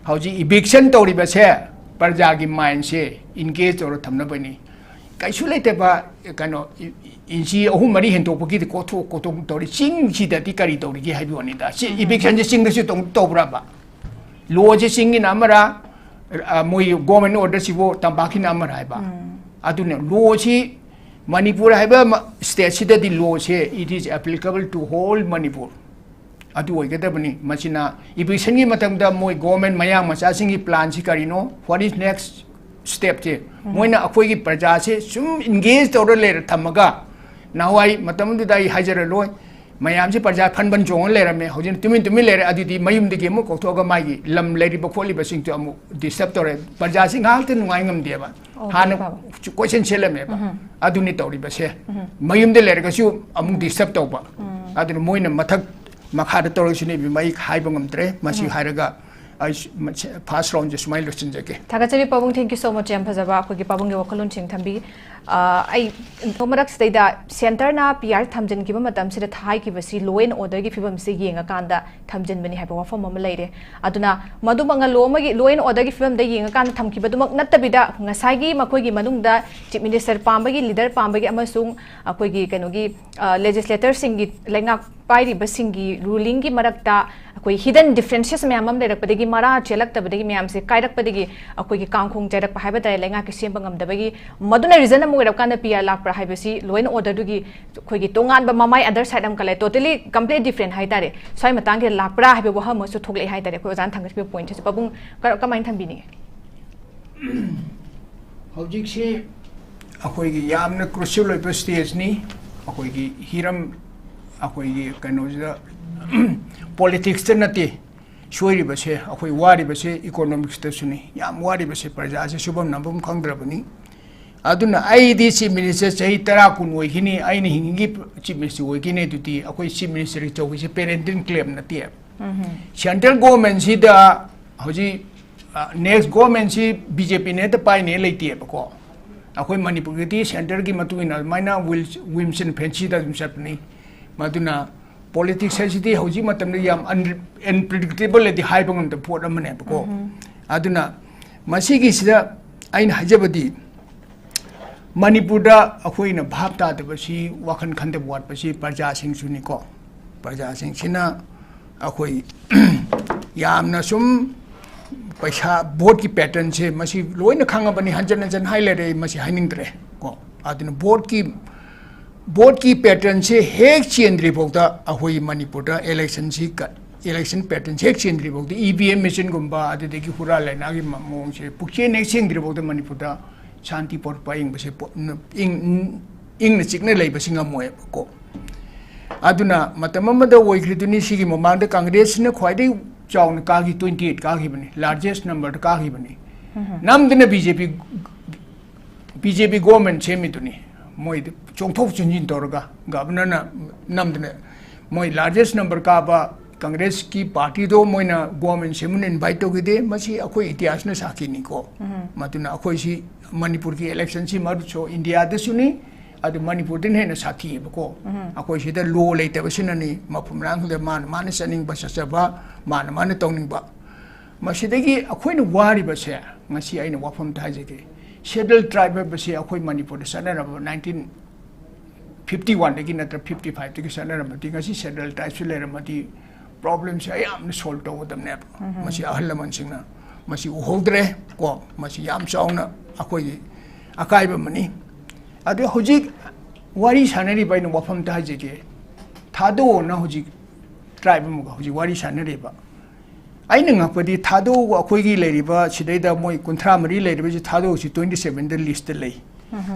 ꯍꯧꯖꯤꯛ eviction ꯇꯧꯔꯤꯕꯁꯦ ꯄ꯭ꯔꯖꯥꯒꯤ mind ꯁꯦ engage ꯇꯧꯔ ꯊꯝꯅꯕꯅꯤ꯫ ꯀꯩꯁꯨ ꯂꯩꯇꯕ, ꯀꯩꯅꯣ, ꯏ-, ꯏ-, inch ꯑꯍꯨꯝ ꯃꯔꯤ ꯍꯦꯟꯗꯣꯛꯄꯒꯤꯗꯤ ꯀꯣꯊꯣꯛ ꯀꯣꯊꯣꯛ ꯇꯧꯔꯤ꯫ ꯆꯤꯡꯁꯤꯗꯗꯤ ꯀꯔꯤ ꯇꯧꯔꯤꯒꯦ ꯍꯥꯏꯕ ꯋꯥꯅꯤꯗ꯫ ꯁꯤ eviction ꯁꯦ ꯆꯤꯡꯗꯁꯨ ꯇꯧ-, ꯇꯧꯕ꯭ꯔꯕ? Law ꯁꯦ ꯆꯤꯡꯒꯤꯅ ꯑꯃꯔꯥ, ꯑ, ꯃꯣꯏ government order ꯁꯤꯕꯨ ꯇꯝꯄꯥꯛꯀꯤꯅ ꯑꯃꯔꯥ ꯍꯥꯏꯕ? ꯑꯗꯨꯅ law ꯁꯤ ꯃꯅꯤꯄꯨꯔ ꯍꯥꯏꯕ ꯃ-, state ꯁꯤꯗꯗꯤ law say, it is applicable to whole Manipur꯫ ꯑꯗꯨ ꯑꯣꯏꯒꯗꯕꯅꯤ꯫ ꯃꯁꯤꯅ evictionꯒꯤ ꯃꯇꯝꯗ ꯃꯣꯏ government ꯃꯌꯥꯡ ꯃꯆꯥꯁꯤꯡꯒꯤ planꯁꯤ ꯀꯔꯤꯅꯣ, what is next stepꯁꯦ? ꯃꯣꯏꯅ ꯑꯩꯈꯣꯏꯒꯤ ꯄ꯭ꯔꯖꯥꯁꯦ ꯁꯨꯝ engage ꯇꯧꯔ ꯂꯩꯔ ꯊꯝꯃꯒ, ꯅꯍꯥꯟꯋꯥꯏ ꯃꯇꯝꯗꯨꯗ ꯑꯩ ꯍꯥꯏꯖꯔꯔꯣꯏ, ꯃꯌꯥꯝꯁꯤ ꯄ꯭ꯔꯖꯥ ꯐꯟ ꯕꯟ ꯆꯣꯡꯉ ꯂꯩꯔꯝꯃꯦ꯫ ꯍꯧꯖꯤꯛꯅ ꯇꯨꯃꯤꯟ ꯇꯨꯃꯤꯟ ꯂꯩꯔꯦ꯫ ꯑꯗꯨꯗꯤ ꯃꯌꯨꯝꯗꯒꯤ ꯑꯃꯨꯛ ꯀꯧꯊꯣꯛꯑꯒ ꯃꯥꯒꯤ ꯂꯝ ꯂꯩꯔꯤꯕ ꯈꯣꯠꯂꯤꯕꯁꯤꯡꯁꯨ ꯑꯃꯨꯛ disturb ꯇꯧꯔꯦ꯫ ꯄ꯭ꯔꯖꯥꯁꯤ ꯉꯥꯏꯍꯥꯛꯇ ꯅꯨꯡꯉꯥꯏ ꯉꯝꯗꯦꯕ꯫ ꯑꯣ, ꯍꯥꯟꯅ ꯐꯕ꯫ ꯀꯣꯏꯆꯦꯟ ꯆꯦꯜꯂꯝꯃꯦꯕ꯫ ꯎꯝ꯫ ꯑꯗꯨꯅꯤ ꯇꯧꯔꯤꯕꯁꯦ꯫ ꯎꯝ꯫ ꯃꯌꯨꯝꯗ ꯂꯩꯔꯒꯁꯨ ꯑꯃꯨꯛ disturb ꯇꯧꯕ꯫ ꯎꯝ꯫ ꯑꯗꯨꯅ ꯃꯣꯏꯅ ꯃꯊꯛ ꯃꯈꯥꯗ ꯇꯧꯔꯁꯤꯅꯦ ꯏꯕꯦꯝꯃ, ꯑꯩ ꯍꯥꯏꯕ ꯉꯝꯗ꯭ꯔꯦ꯫ ꯃꯁꯤ ꯎꯝ꯫ ꯍꯥꯏꯔꯒ ꯑꯩ ꯁ-, ꯃꯁ-, first roundꯁꯦ ꯁꯨꯃꯥꯏꯅ ꯂꯣꯏꯁꯤꯟꯖꯒꯦ꯫ ꯊꯥꯒꯠꯆꯔꯤ ꯄꯥꯕꯨꯡ, thank you so much꯫ ꯌꯥꯝ ꯐꯖꯕ ꯑꯩꯈꯣꯏꯒꯤ ꯄꯥꯕꯨꯡꯒꯤ ꯋꯥꯈꯜꯂꯣꯟꯁꯤꯡ ꯊꯝꯕꯤ꯫ ꯑ, ꯑꯩ ꯃꯔꯛꯁꯤꯗꯩꯗ centreꯅ P R ꯊꯝꯖꯤꯟꯈꯤꯕ ꯃꯇꯝꯁꯤꯗ ꯍꯥꯏꯈꯤꯕꯁꯤ law and orderꯒꯤ ꯐꯤꯕꯝꯁꯤ ꯌꯦꯡꯉꯀꯥꯟꯗ ꯊꯝꯖꯤꯟꯕꯅꯤ ꯍꯥꯏꯕ ꯋꯥꯐꯝ ꯑꯃ ꯂꯩꯔꯦ꯫ ꯑꯗꯨꯅ ꯃꯗꯨꯃꯛꯅ law ꯑꯃꯒꯤ, law and orderꯒꯤ ꯐꯤꯕꯝꯗ ꯌꯦꯡꯉꯀꯥꯟꯗ ꯊꯝꯈꯤꯕꯗꯨꯃꯛ ꯅꯠꯇꯕꯤꯗ, ꯉꯁꯥꯏꯒꯤ ꯃꯈꯣꯏꯒꯤ ꯃꯅꯨꯡꯗ chief minister ꯄꯥꯝꯕꯒꯤ, leader ꯄꯥꯝꯕꯒꯤ ꯑꯃꯁꯨꯡ ꯑꯩꯈꯣꯏꯒꯤ ꯀꯩꯅꯣꯒꯤ, ꯑ, legislatorꯁꯤꯡꯒꯤ, ꯂꯩꯉꯥꯛ ꯄꯥꯏꯔꯤꯕꯁꯤꯡꯒꯤ rulingꯒꯤ ꯃꯔꯛꯇ ꯑꯩꯈꯣꯏ hidden differences ꯃꯌꯥꯝ ꯑꯃ ꯂꯩꯔꯛꯄꯗꯒꯤ, ꯃꯔꯥ ꯆꯦꯜꯂꯛꯇꯕꯗꯒꯤ, ꯃꯌꯥꯝꯁꯦ ꯀꯥꯏꯔꯛꯄꯗꯒꯤ ꯑꯩꯈꯣꯏꯒꯤ ꯀꯥꯡꯈꯣꯡ ꯆꯥꯏꯔꯛꯄ ꯍꯥꯏꯕ ꯇꯥꯔꯦ, ꯂꯩꯉꯥꯛꯀꯤ ꯁꯦꯝꯕ ꯉꯝꯗꯕꯒꯤ꯫ ꯃꯗꯨꯅ reason ꯑꯃ ꯑꯣꯏꯔꯀꯥꯟꯗ P R ꯂꯥꯛꯄ꯭ꯔꯥ ꯍꯥꯏꯕꯁꯤ law and orderꯗꯨꯒꯤ ꯑꯩꯈꯣꯏꯒꯤ ꯇꯣꯉꯥꯟꯕ ꯃꯃꯥꯏ, other side ꯑꯃ ꯀꯜꯂꯦ, totally complete different ꯍꯥꯏ ꯇꯥꯔꯦ꯫ ꯁ꯭ꯋꯥꯏ ꯃꯇꯥꯡꯁꯤꯗ ꯂꯥꯛꯄ꯭ꯔꯥ ꯍꯥꯏꯕ ꯋꯥꯍꯪ ꯑꯃꯁꯨ ꯊꯣꯛꯂꯛꯑꯦ ꯍꯥꯏ ꯇꯥꯔꯦ꯫ ꯑꯩꯈꯣꯏ ꯑꯣꯖꯥꯅ ꯊꯝꯒꯠꯈꯤꯕ pointꯁꯤꯁꯨ ꯄꯥꯕꯨꯡ ꯀ-, ꯀꯃꯥꯏꯅ ꯊꯝꯕꯤꯅꯤꯡꯉꯤ? ꯍꯧꯖꯤꯛꯁꯤ ꯑꯩꯈꯣꯏꯒꯤ ꯌꯥꯝꯅ crucial ꯑꯣꯏꯕ stageꯅꯤ꯫ ꯑꯩꯈꯣꯏꯒꯤ ꯍꯤꯔꯝ, ꯑꯩꯈꯣꯏꯒꯤ ꯀꯩꯅꯣꯁꯤꯗ, politicsꯇ ꯅꯠꯇꯦ ꯁꯣꯏꯔꯤꯕꯁꯦ, ꯑꯩꯈꯣꯏ ꯋꯥꯔꯤꯕꯁꯦ economicsꯇꯁꯨꯅꯤ꯫ ꯌꯥꯝ ꯋꯥꯔꯤꯕꯁꯦ, ꯄ꯭ꯔꯖꯥꯁꯦ ꯁꯨꯐꯝ ꯅꯣꯝꯐꯝ ꯈꯪꯗ꯭ꯔꯕꯅꯤ꯫ ꯑꯗꯨꯅ ꯑꯩꯗꯤ chief minister ꯆꯍꯤ ꯇꯔꯥ ꯀꯨꯟ ꯑꯣꯏꯈꯤꯅꯤ, ꯑꯩꯅ ꯍꯤꯡꯉꯤꯒꯤ chief minister ꯑꯣꯏꯈꯤꯅꯤ꯫ ꯑꯗꯨꯗꯤ ꯑꯩꯈꯣꯏ chief ministerꯒꯤ ꯆꯧꯀꯤꯁꯦ parental claim ꯅꯠꯇꯦ꯫ ꯎꯝ꯫ Central governmentꯁꯤꯗ ꯍꯧꯖꯤꯛ, ꯑ, next governmentꯁꯤ BJPꯅ ꯍꯦꯛꯇ ꯄꯥꯏꯅꯦ ꯂꯩꯇꯦꯕꯀꯣ꯫ ꯑꯩꯈꯣꯏ ꯃꯅꯤꯄꯨꯔꯒꯤꯗꯤ centreꯒꯤ ꯃꯇꯨꯡ ꯏꯟꯅ ꯑꯗꯨꯃꯥꯏꯅ whims-, whims and fancyꯗ ꯑꯗꯨꯝ ꯆꯠꯄꯅꯤ꯫ ꯃꯗꯨꯅ politics ꯍꯥꯏꯁꯤꯗꯤ ꯍꯧꯖꯤꯛ ꯃꯇꯝꯗ ꯌꯥꯝ unre-, unpredictable ꯍꯥꯏꯗꯤ ꯍꯥꯏꯕ ꯉꯝꯗꯕ ꯄꯣꯠ ꯑꯃꯅꯦꯕꯀꯣ꯫ ꯎꯝ꯫ ꯑꯗꯨꯅ ꯃꯁꯤꯒꯤꯁꯤꯗ ꯑꯩꯅ ꯍꯥꯏꯖꯕꯗꯤ, ꯃꯅꯤꯄꯨꯔꯗ ꯑꯩꯈꯣꯏꯅ ꯚꯥꯞ ꯇꯥꯗꯕꯁꯤ, ꯋꯥꯈꯜ ꯈꯟꯊꯕ ꯋꯥꯠꯄꯁꯤ ꯄ꯭ꯔꯖꯥꯁꯤꯡꯁꯨꯅꯤꯀꯣ꯫ ꯄ꯭ꯔꯖꯥꯁꯤꯡꯁꯤꯅ ꯑꯩꯈꯣꯏ ꯌꯥꯝꯅ ꯁꯨꯝ ꯄꯩꯁꯥ, voteꯀꯤ patternꯁꯦ ꯃꯁꯤ ꯂꯣꯏꯅ ꯈꯪꯉꯕꯅꯤ, ꯍꯟꯖꯟ ꯍꯟꯖꯟ ꯍꯥꯏ ꯂꯩꯔꯦ, ꯑꯩ ꯃꯁꯤ ꯍꯥꯏꯅꯤꯡꯗ꯭ꯔꯦ ꯀꯣ꯫ ꯑꯗꯨꯅ voteꯀꯤ ꯚꯣꯠꯀꯤ ꯄꯦꯇꯔꯟꯁꯦ ꯍꯦꯛ ꯆꯦꯟꯗ꯭ꯔꯤ ꯐꯥꯎꯗ ꯑꯩꯈꯣꯏ ꯃꯅꯤꯄꯨꯔꯗ ꯏꯂꯦꯛꯁꯟꯁꯤ ꯀ-, ꯏꯂꯦꯛꯁꯟ ꯄꯦꯇꯔꯟꯁꯦ ꯍꯦꯛ ꯆꯦꯟꯗ꯭ꯔꯤ ꯐꯥꯎꯗ ꯏ ꯚꯤ ꯑꯦꯝ ꯃꯦꯆꯤꯟꯒꯨꯝꯕ ꯑꯗꯨꯗꯒꯤ ꯍꯨꯔꯥꯟ ꯂꯩꯅꯥꯒꯤ ꯃ-, ꯃꯑꯣꯡꯁꯦ ꯄꯨꯛꯆꯦꯟ ꯍꯦꯛ ꯆꯦꯟꯗ꯭ꯔꯤ ꯐꯥꯎꯗ ꯃꯅꯤꯄꯨꯔꯗ ꯁꯥꯟꯇꯤ ꯄꯣꯔꯛꯄ ꯑꯌꯤꯡꯕꯁꯦ ꯄꯣ-, ꯏꯪ-, ꯏꯪꯅ ꯆꯤꯛꯅ ꯂꯩꯕꯁꯤ ꯉꯝꯃꯣꯏꯕꯀꯣ꯫ ꯑꯗꯨꯅ ꯃꯇꯝ ꯑꯃꯗ ꯑꯣꯏꯈ꯭ꯔꯤꯗꯨꯅꯤ, ꯁꯤꯒꯤ ꯃꯃꯥꯡꯗ ꯀꯪꯒ꯭ꯔꯦꯁꯁꯤꯅ ꯈ꯭ꯋꯥꯏꯗꯒꯤ ꯆꯥꯎꯅ ꯀꯥꯈꯤ, ꯇ꯭ꯋꯦꯟꯇꯤ ꯑꯩꯠ ꯀꯥꯈꯤꯕꯅꯤ, ꯂꯥꯔꯖꯦꯁ ꯅꯝꯕꯔꯗ ꯀꯥꯈꯤꯕꯅꯤ꯫ ꯅꯝꯗꯅ B J P B J P government ꯁꯦꯝꯃꯤꯗꯨꯅꯤ꯫ ꯃꯣꯏꯗꯤ ꯆꯣꯡꯊꯣꯛ ꯆꯣꯡꯁꯤꯟ ꯇꯧꯔꯒ ꯒꯕꯔꯅꯔꯅ ꯅꯝꯗꯅ ꯃꯣꯏ ꯂꯥꯔꯖꯦꯁ ꯅꯝꯕꯔ ꯀꯥꯕ ꯀꯪꯒ꯭ꯔꯦꯁꯀꯤ ꯄꯥꯔꯇꯤꯗꯣ ꯃꯣꯏꯅ ꯒꯣꯔꯃꯦꯟ ꯁꯦꯝꯃꯨꯅ ꯏꯟꯚꯥꯏꯠ ꯇꯧꯈꯤꯗꯦ꯫ ꯃꯁꯤ ꯑꯩꯈꯣꯏ ꯏꯇꯤꯍꯥꯁꯅ ꯁꯥꯈꯤꯅꯤꯀꯣ꯫ ꯃꯗꯨꯅ ꯑꯩꯈꯣꯏꯁꯤ ꯃꯅꯤꯄꯨꯔꯒꯤ ꯏꯂꯦꯛꯁꯟꯁꯤ ꯃꯔꯨꯁꯨ ꯏꯟꯗꯤꯌꯥꯗꯁꯨꯅꯤ, ꯑꯗꯨ ꯃꯅꯤꯄꯨꯔꯗꯅ ꯍꯦꯟꯅ ꯁꯥꯊꯤꯑꯕꯀꯣ꯫ ꯑꯩꯈꯣꯏ ꯁꯤꯗ ꯂꯣ ꯂꯩꯇꯕꯁꯤꯅꯅꯤ, ꯃꯐꯝ ꯂꯥꯡꯗ ꯃꯥꯅ ꯃꯥꯅ ꯆꯠꯅꯤꯡꯕ ꯆꯠꯆꯕ, ꯃꯥꯅ ꯃꯥꯅ ꯇꯧꯅꯤꯡꯕ꯫ ꯃꯁꯤꯗꯒꯤ ꯑꯩꯈꯣꯏꯅ ꯋꯥꯔꯤꯕꯁꯦ, ꯉꯁꯤ ꯑꯩꯅ ꯋꯥꯐꯝꯗ ꯍꯥꯏꯖꯒꯦ, ꯁꯦꯗ꯭ꯌꯨꯜ ꯇ꯭ꯔꯥꯏꯕ ꯍꯥꯏꯕꯁꯤ ꯑꯩꯈꯣꯏ ꯃꯅꯤꯄꯨꯔꯗ ꯆꯠꯅꯔꯝꯕ ꯅꯥꯏꯟꯇꯤꯟ ꯐꯤꯐꯇꯤ ꯋꯥꯟꯗꯒꯤ ꯅꯠꯇ꯭ꯔ ꯐꯤꯐꯇꯤ ꯐꯥꯏꯚꯇꯒꯤ ꯆꯠꯅꯔꯝꯃꯗꯤ ꯉꯁꯤ ꯁꯦꯗ꯭ꯌꯨꯜ ꯇ꯭ꯔꯥꯏꯕꯁꯤ ꯂꯩꯔꯝꯃꯗꯤ ꯄ꯭ꯔꯣꯕ꯭ꯂꯦꯝꯁꯦ ꯑꯌꯥꯝꯕꯅ ꯁꯣꯜꯕ ꯇꯧꯒꯗꯕꯅꯦꯕ꯫ ꯃꯁꯤ ꯑꯍꯜ ꯂꯃꯟꯁꯤꯡꯅ ꯃꯁꯤ ꯎꯍꯧꯗ꯭ꯔꯦ ꯀꯣ, ꯃꯁꯤ ꯌꯥꯝ ꯆꯥꯎꯅ ꯑꯩꯈꯣꯏꯒꯤ ꯑꯀꯥꯏꯕ ꯑꯃꯅꯤ꯫ ꯑꯗꯨ ꯍꯧꯖꯤꯛ ꯋꯥꯔꯤ ꯁꯥꯟꯅꯔꯤꯕ ꯑꯩꯅ ꯋꯥꯐꯝꯗ ꯍꯥꯏꯖꯒꯦ, ꯊꯥꯗꯣꯛꯑꯣꯅ ꯍꯧꯖꯤꯛ ꯇ꯭ꯔꯥꯏꯕ ꯑꯃꯒ ꯍꯧꯖꯤꯛ ꯋꯥꯔꯤ ꯁꯥꯟꯅꯔꯤꯕ꯫ ꯑꯩꯅ ꯉꯛꯄꯗꯤ ꯊꯥꯗꯣꯛ, ꯑꯩꯈꯣꯏꯒꯤ ꯂꯩꯔꯤꯕ ꯁꯤꯗꯩꯗ ꯃꯣꯏ ꯀꯨꯟꯊ꯭ꯔꯥ ꯃꯔꯤ ꯂꯩꯔꯤꯕꯁꯤ ꯊꯥꯗꯣꯛꯁꯤ ꯇ꯭ꯋꯦꯟꯇꯤ ꯁꯚꯦꯟꯗ ꯂꯤꯁꯇ ꯂꯩ꯫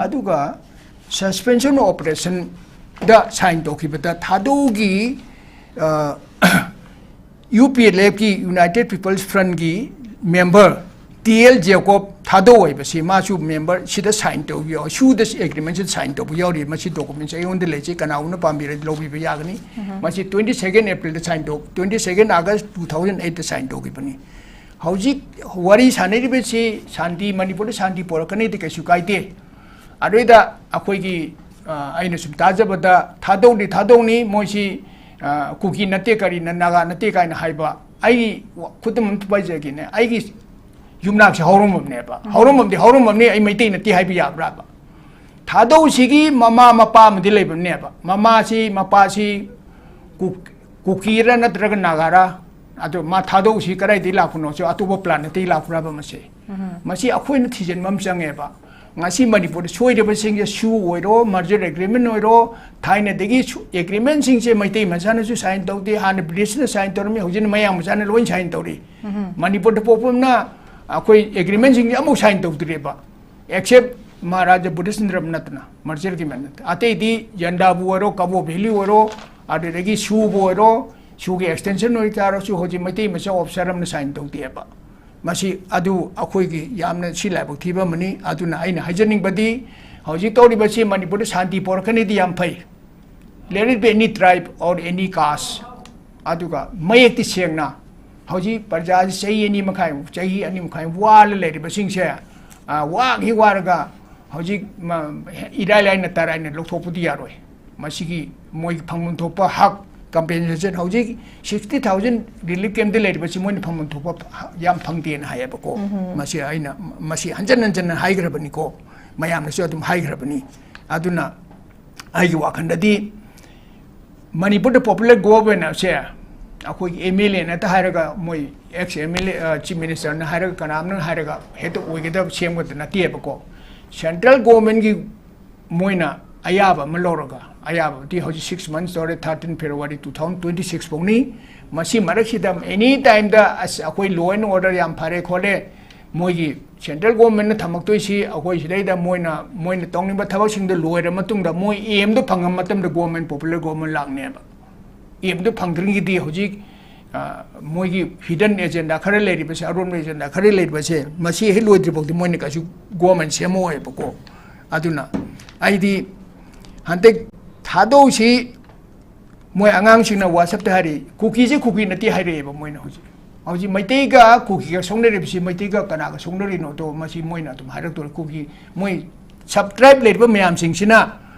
ꯑꯗꯨꯒ ꯁꯁꯄꯦꯟꯁꯟ ꯑꯣꯄꯔꯦꯁꯟꯗ ꯁꯥꯏꯟ ꯇꯧꯈꯤꯕꯗ ꯊꯥꯗꯣꯛꯒꯤ, ꯑ, ꯌꯨ ꯄꯤ ꯑꯦꯜ ꯑꯦꯐꯀꯤ, ꯌꯨꯅꯥꯏꯇꯦꯗ ꯄꯤꯄꯜꯁ ꯐ꯭ꯔꯟꯠꯀꯤ ꯃꯦꯝꯕꯔ ꯇꯤ ꯑꯦꯜ ꯖꯦꯀꯣꯕ ꯊꯥꯗꯣꯛ ꯍꯥꯏꯕꯁꯤ ꯃꯥꯁꯨ ꯃꯦꯝꯕꯔ ꯁꯤꯗ ꯁꯥꯏꯟ ꯇꯧꯕ ꯌꯥꯎ-, ꯁꯨꯗ ꯑꯦꯒ꯭ꯔꯤꯃꯦꯟꯁꯤꯗ ꯁꯥꯏꯟ ꯇꯧꯕ ꯌꯥꯎꯔꯤ꯫ ꯃꯁꯤ ꯗꯣꯀꯨꯃꯦꯟꯁ ꯑꯩꯉꯣꯟꯗ ꯂꯩꯖꯩ, ꯀꯅꯥꯒꯨꯝꯕꯅ ꯄꯥꯝꯕꯤꯔꯗꯤ ꯂꯧꯕꯤꯕ ꯌꯥꯒꯅꯤ꯫ ꯃꯁꯤ ꯇ꯭ꯋꯦꯟꯇꯤ ꯁꯦꯀꯦꯟ ꯑꯦꯄ꯭ꯔꯤꯜꯗ ꯁꯥꯏꯟ ꯇꯧ, ꯇ꯭ꯋꯦꯟꯇꯤ ꯁꯦꯀꯦꯟ ꯑꯥꯒꯁ ꯇꯨ ꯊꯥꯎꯖꯟ ꯑꯩꯠꯇ ꯁꯥꯏꯟ ꯇꯧꯈꯤꯕꯅꯤ꯫ ꯍꯧꯖꯤꯛ ꯋꯥꯔꯤ ꯁꯥꯟꯅꯔꯤꯕꯁꯤ ꯁꯥꯟꯇꯤ, ꯃꯅꯤꯄꯨꯔꯗ ꯁꯥꯟꯇꯤ ꯄꯣꯔꯛꯀꯅꯤꯗꯤ ꯀꯩꯁꯨ ꯀꯥꯏꯗꯦ꯫ ꯑꯗꯨꯏꯗ ꯑꯩꯈꯣꯏꯒꯤ, ꯑ, ꯑꯩꯅ ꯁꯨꯝ ꯇꯥꯖꯕꯗ ꯊꯥꯗꯣꯛꯅꯤ, ꯊꯥꯗꯣꯛꯅꯤ, ꯃꯣꯏꯁꯤ, ꯑ, ꯀꯨꯀꯤ ꯅꯠꯇꯦ, ꯀꯔꯤꯅ ꯅꯥꯒꯥ ꯅꯠꯇꯦ ꯀꯥꯏꯅ ꯍꯥꯏꯕ꯫ ꯑꯩ ꯋꯥ-, ꯈꯨꯗꯝ ꯑꯝꯇ ꯄꯥꯏꯖꯒꯦꯅꯦ꯫ ꯑꯩꯒꯤ ꯌꯨꯝꯅꯥꯛꯁꯦ ꯍꯧꯔꯝꯕꯝꯅꯦꯕ꯫ ꯍꯧꯔꯝꯕꯝꯗꯤ ꯍꯧꯔꯝꯕꯝꯅꯤ, ꯑꯩ ꯃꯩꯇꯩ ꯅꯠꯇꯦ ꯍꯥꯏꯕ ꯌꯥꯕ꯭ꯔꯥꯕ? ꯊꯥꯗꯧꯁꯤꯒꯤ ꯃꯃꯥ ꯃꯄꯥ ꯑꯃꯗꯤ ꯂꯩꯕꯅꯦꯕ꯫ ꯃꯃꯥꯁꯤ, ꯃꯄꯥꯁꯤ ꯀꯨꯛ-, ꯀꯨꯀꯤꯔ ꯅꯠꯇ꯭ꯔꯒ ꯅꯥꯒꯥꯔ? ꯑꯗꯣ ꯃꯥ ꯊꯥꯗꯧꯁꯤ ꯀꯗꯥꯏꯗꯒꯤ ꯂꯥꯛꯄꯅꯣꯁꯨ ꯑꯇꯣꯞꯄ ꯄ꯭ꯂꯥꯅꯦꯠꯇꯒꯤ ꯂꯥꯛꯄ꯭ꯔꯥꯕ ꯃꯁꯦ? ꯃꯁꯤ ꯑꯩꯈꯣꯏꯅ ꯊꯤꯖꯤꯟꯕ ꯑꯃ ꯆꯪꯉꯦꯕ꯫ ꯉꯁꯤ ꯃꯅꯤꯄꯨꯔꯗ ꯁꯣꯏꯔꯤꯕꯁꯤꯡꯁꯦ ꯁꯨ ꯑꯣꯏꯔꯣ, ꯃꯔꯖꯔ ꯑꯦꯒ꯭ꯔꯤꯃꯦꯟ ꯑꯣꯏꯔꯣ, ꯊꯥꯏꯅꯗꯒꯤ ꯁꯨ-, ꯑꯦꯒ꯭ꯔꯤꯃꯦꯟꯁꯤꯡꯁꯦ ꯃꯩꯇꯩ ꯃꯆꯥꯅꯁꯨ ꯁꯥꯏꯟ ꯇꯧꯗꯦ, ꯍꯥꯟꯅ ꯕ꯭ꯔꯤꯇꯤꯁꯅ ꯁꯥꯏꯟ ꯇꯧꯔꯝꯃꯤ, ꯍꯧꯖꯤꯛꯅ ꯃꯌꯥꯡ ꯃꯆꯥꯅ ꯂꯣꯏ ꯁꯥꯏꯟ ꯇꯧꯔꯤ꯫ ꯃꯅꯤꯄꯨꯔꯗ ꯄꯣꯛꯄ ꯑꯃꯅ ꯑꯩꯈꯣꯏ ꯑꯦꯒ꯭ꯔꯤꯃꯦꯟꯁꯤꯡꯁꯦ ꯑꯃꯐꯥꯎ ꯁꯥꯏꯟ ꯇꯧꯗ꯭ꯔꯤꯕ, ꯑꯦꯛꯁꯦꯞ ꯃꯍꯥꯔꯥꯖꯥ ꯕꯨꯙꯤꯁ ꯏꯟꯗ꯭ꯔꯝ ꯅꯠꯇꯅ, ꯃꯔꯖꯔꯒꯤ ꯃꯦꯟ ꯅꯠꯇꯅ꯫ ꯑꯇꯩꯗꯤ ꯌꯟꯗꯥꯕꯨ ꯑꯣꯏꯔꯣ, ꯀꯕꯣ ꯚꯦꯂꯤ ꯑꯣꯏꯔꯣ, ꯑꯗꯨꯗꯒꯤ ꯁꯨꯕꯨ ꯑꯣꯏꯔꯣ, ꯁꯨꯒꯤ ꯑꯦꯛꯁꯇꯦꯟꯁꯟ ꯑꯣꯏꯇꯥꯔꯁꯨ ꯍꯧꯖꯤꯛ ꯃꯩꯇꯩ ꯃꯆꯥ ꯑꯣꯐꯤꯁꯥꯔ ꯑꯃꯅ ꯁꯥꯏꯟ ꯇꯧꯗꯦꯕ꯫ ꯃꯁꯤ ꯑꯗꯨ ꯑꯩꯈꯣꯏꯒꯤ ꯌꯥꯝꯅ ꯁꯤ ꯂꯥꯏꯕꯛ ꯊꯤꯕ ꯑꯃꯅꯤ꯫ ꯑꯗꯨꯅ ꯑꯩꯅ ꯍꯥꯏꯖꯅꯤꯡꯕꯗꯤ, ꯍꯧꯖꯤꯛ ꯇꯧꯔꯤꯕꯁꯤ ꯃꯅꯤꯄꯨꯔꯗ ꯁꯥꯟꯇꯤ ꯄꯣꯔꯛꯀꯅꯤꯗꯤ ꯌꯥꯝ ꯐꯩ, let it be any tribe or any caste꯫ ꯑꯗꯨꯒ ꯃꯌꯦꯛꯇꯤ ꯁꯦꯡꯅ, ꯍꯧꯖꯤꯛ ꯄ꯭ꯔꯖꯥꯁꯤ ꯆꯍꯤ ꯑꯅꯤ ꯃꯈꯥꯏꯃꯨꯛ, ꯆꯍꯤ ꯑꯅꯤ ꯃꯈꯥꯏꯃꯨꯛ ꯋꯥꯅ ꯂꯩꯔꯤꯕꯁꯤꯡꯁꯦ, ꯑ, ꯋꯥꯒꯤ ꯋꯥꯔꯒ ꯍꯧꯖꯤꯛ ꯃ-, ꯏꯔꯥꯏ ꯂꯥꯏꯅ ꯇꯔꯥꯏꯅ ꯂꯧꯊꯣꯛꯄꯗꯤ ꯌꯥꯔꯣꯏ꯫ ꯃꯁꯤꯒꯤ ꯃꯣꯏꯒꯤ ꯐꯪꯐꯝ ꯊꯣꯛꯄ ꯍꯛ, ꯀꯝꯄꯦꯟꯁꯦꯁꯟ, ꯍꯧꯖꯤꯛ ꯁꯤꯛꯁꯇꯤ ꯊꯥꯎꯖꯟ ꯔꯤꯂꯤꯐ ꯀꯦꯝꯞꯇ ꯂꯩꯔꯤꯕꯁꯤ ꯃꯣꯏꯅ ꯐꯪꯐꯝ ꯊꯣꯛꯄ ꯍ-, ꯌꯥꯝ ꯐꯪꯗꯦꯅ ꯍꯥꯏꯌꯦꯕꯀꯣ꯫ ꯃꯁꯤ ꯑꯩꯅ, ꯃꯁꯤ ꯍꯟꯖꯟ ꯍꯟꯖꯟꯅ ꯍꯥꯏꯈ꯭ꯔꯕꯅꯤꯀꯣ, ꯃꯌꯥꯝꯅꯁꯨ ꯑꯗꯨꯝ ꯍꯥꯏꯈ꯭ꯔꯕꯅꯤ꯫ ꯑꯗꯨꯅ ꯑꯩꯒꯤ ꯋꯥꯈꯜꯗꯗꯤ ꯃꯅꯤꯄꯨꯔꯗ ꯄꯣꯄꯨꯂꯔ ꯒꯣꯚꯔꯟꯃꯦꯟ ꯑꯁꯦ ꯑꯩꯈꯣꯏꯒꯤ ꯑꯦꯝ ꯑꯦꯜ ꯑꯦꯅ ꯍꯦꯛꯇ ꯍꯥꯏꯔꯒ, ꯃꯣꯏ ꯑꯦꯛꯁ ꯑꯦꯝ ꯑꯦꯜ ꯑꯦ, ꯑ, ꯆꯤꯐ ꯃꯤꯅꯤꯁꯇꯔꯅ ꯍꯥꯏꯔꯒ, ꯀꯅꯥꯝꯅ ꯍꯥꯏꯔꯒ ꯍꯦꯛꯇ ꯑꯣꯏꯒꯗꯕ ꯁꯦꯝꯒꯗꯕ ꯅꯠꯇꯦꯕꯀꯣ꯫ ꯁꯦꯟꯇ꯭ꯔꯦꯜ ꯒꯣꯚꯔꯟꯃꯦꯟꯒꯤ ꯃꯣꯏꯅ ꯑꯌꯥꯕ ꯑꯃ ꯂꯧꯔꯒ, ꯑꯌꯥꯕꯗꯤ ꯍꯧꯖꯤꯛ ꯁꯤꯛꯁ ꯃꯟꯊꯁ ꯇꯧꯔꯦ, thirteen February two thousand twenty six ꯐꯥꯎꯅꯤ꯫ ꯃꯁꯤ ꯃꯔꯛꯁꯤꯗ ꯑꯦꯅꯤ ꯇꯥꯏꯝꯗ ꯑꯁ ꯑꯩꯈꯣꯏ ꯂꯣ ꯑꯦꯟ ꯑꯣꯔꯗꯔ ꯌꯥꯝ ꯐꯔꯦ ꯈꯣꯠꯂꯦ, ꯃꯣꯏꯒꯤ ꯁꯦꯟꯇ꯭ꯔꯦꯜ ꯒꯣꯚꯔꯟꯃꯦꯟꯠꯅ ꯊꯝꯃꯛꯇꯣꯏꯁꯤ ꯑꯩꯈꯣꯏ ꯁꯤꯗꯩꯗ ꯃꯣꯏꯅ, ꯃꯣꯏꯅ ꯇꯧꯅꯤꯡꯕ ꯊꯕꯛꯁꯤꯡꯗꯣ ꯂꯣꯏꯔ ꯃꯇꯨꯡꯗ ꯃꯣꯏ ꯑꯦꯝꯗꯣ ꯐꯪꯉ ꯃꯇꯝꯗ ꯒꯣꯚꯔꯟꯃꯦꯟꯠ, ꯄꯣꯄꯨꯂꯔ ꯒꯣꯚꯔꯟꯃꯦꯟꯠ ꯂꯥꯛꯅꯦꯕ꯫ ꯑꯦꯝꯗꯣ ꯐꯪꯗ꯭ꯔꯤꯉꯩꯗꯤ ꯍꯧꯖꯤꯛ, ꯑ, ꯃꯣꯏꯒꯤ ꯍꯤꯗꯟ ꯑꯦꯖꯦꯟꯗꯥ ꯈꯔ ꯂꯩꯔꯤꯕꯁꯦ, ꯑꯔꯣꯟꯕ ꯑꯦꯖꯦꯟꯗꯥ ꯈꯔ ꯂꯩꯔꯤꯕꯁꯦ, ꯃꯁꯤ ꯍꯦꯛ ꯂꯣꯏꯗ꯭ꯔꯤ ꯐꯥꯎꯗꯤ ꯃꯣꯏꯅ ꯀꯩꯁꯨ ꯒꯣꯚꯔꯟꯃꯦꯟꯠ ꯁꯦꯝꯃꯛꯑꯣꯏꯕꯀꯣ꯫ ꯑꯗꯨꯅ ꯑꯩꯗꯤ ꯍꯟꯗꯛ ꯊꯥꯗꯧꯁꯤ ꯃꯣꯏ ꯑꯉꯥꯡꯁꯤꯡꯅ WhatsApp-ꯇ ꯍꯥꯏꯔꯛꯏ, ꯀꯨꯀꯤꯁꯦ ꯀꯨꯀꯤ ꯅꯠꯇꯦ ꯍꯥꯏꯔꯛꯑꯦꯕ ꯃꯣꯏꯅ ꯍꯧꯖꯤꯛ꯫ ꯍꯧꯖꯤꯛ ꯃꯩꯇꯩꯒ ꯀꯨꯀꯤꯒ ꯁꯣꯛꯅꯔꯤꯕꯁꯤ ꯃꯩꯇꯩꯒ ꯀꯅꯥꯒ ꯁꯣꯛꯅꯔꯤꯅꯣꯗꯣ ꯃꯁꯤ ꯃꯣꯏꯅ ꯑꯗꯨꯝ ꯍꯥꯏꯔꯛꯇꯣꯔꯦ꯫ ꯀꯨꯀꯤ ꯃꯣꯏ ꯁꯕ ꯇ꯭ꯔꯥꯏꯕ ꯂꯩꯔꯤꯕ ꯃꯌꯥꯝꯁꯤꯡꯁꯤꯅ,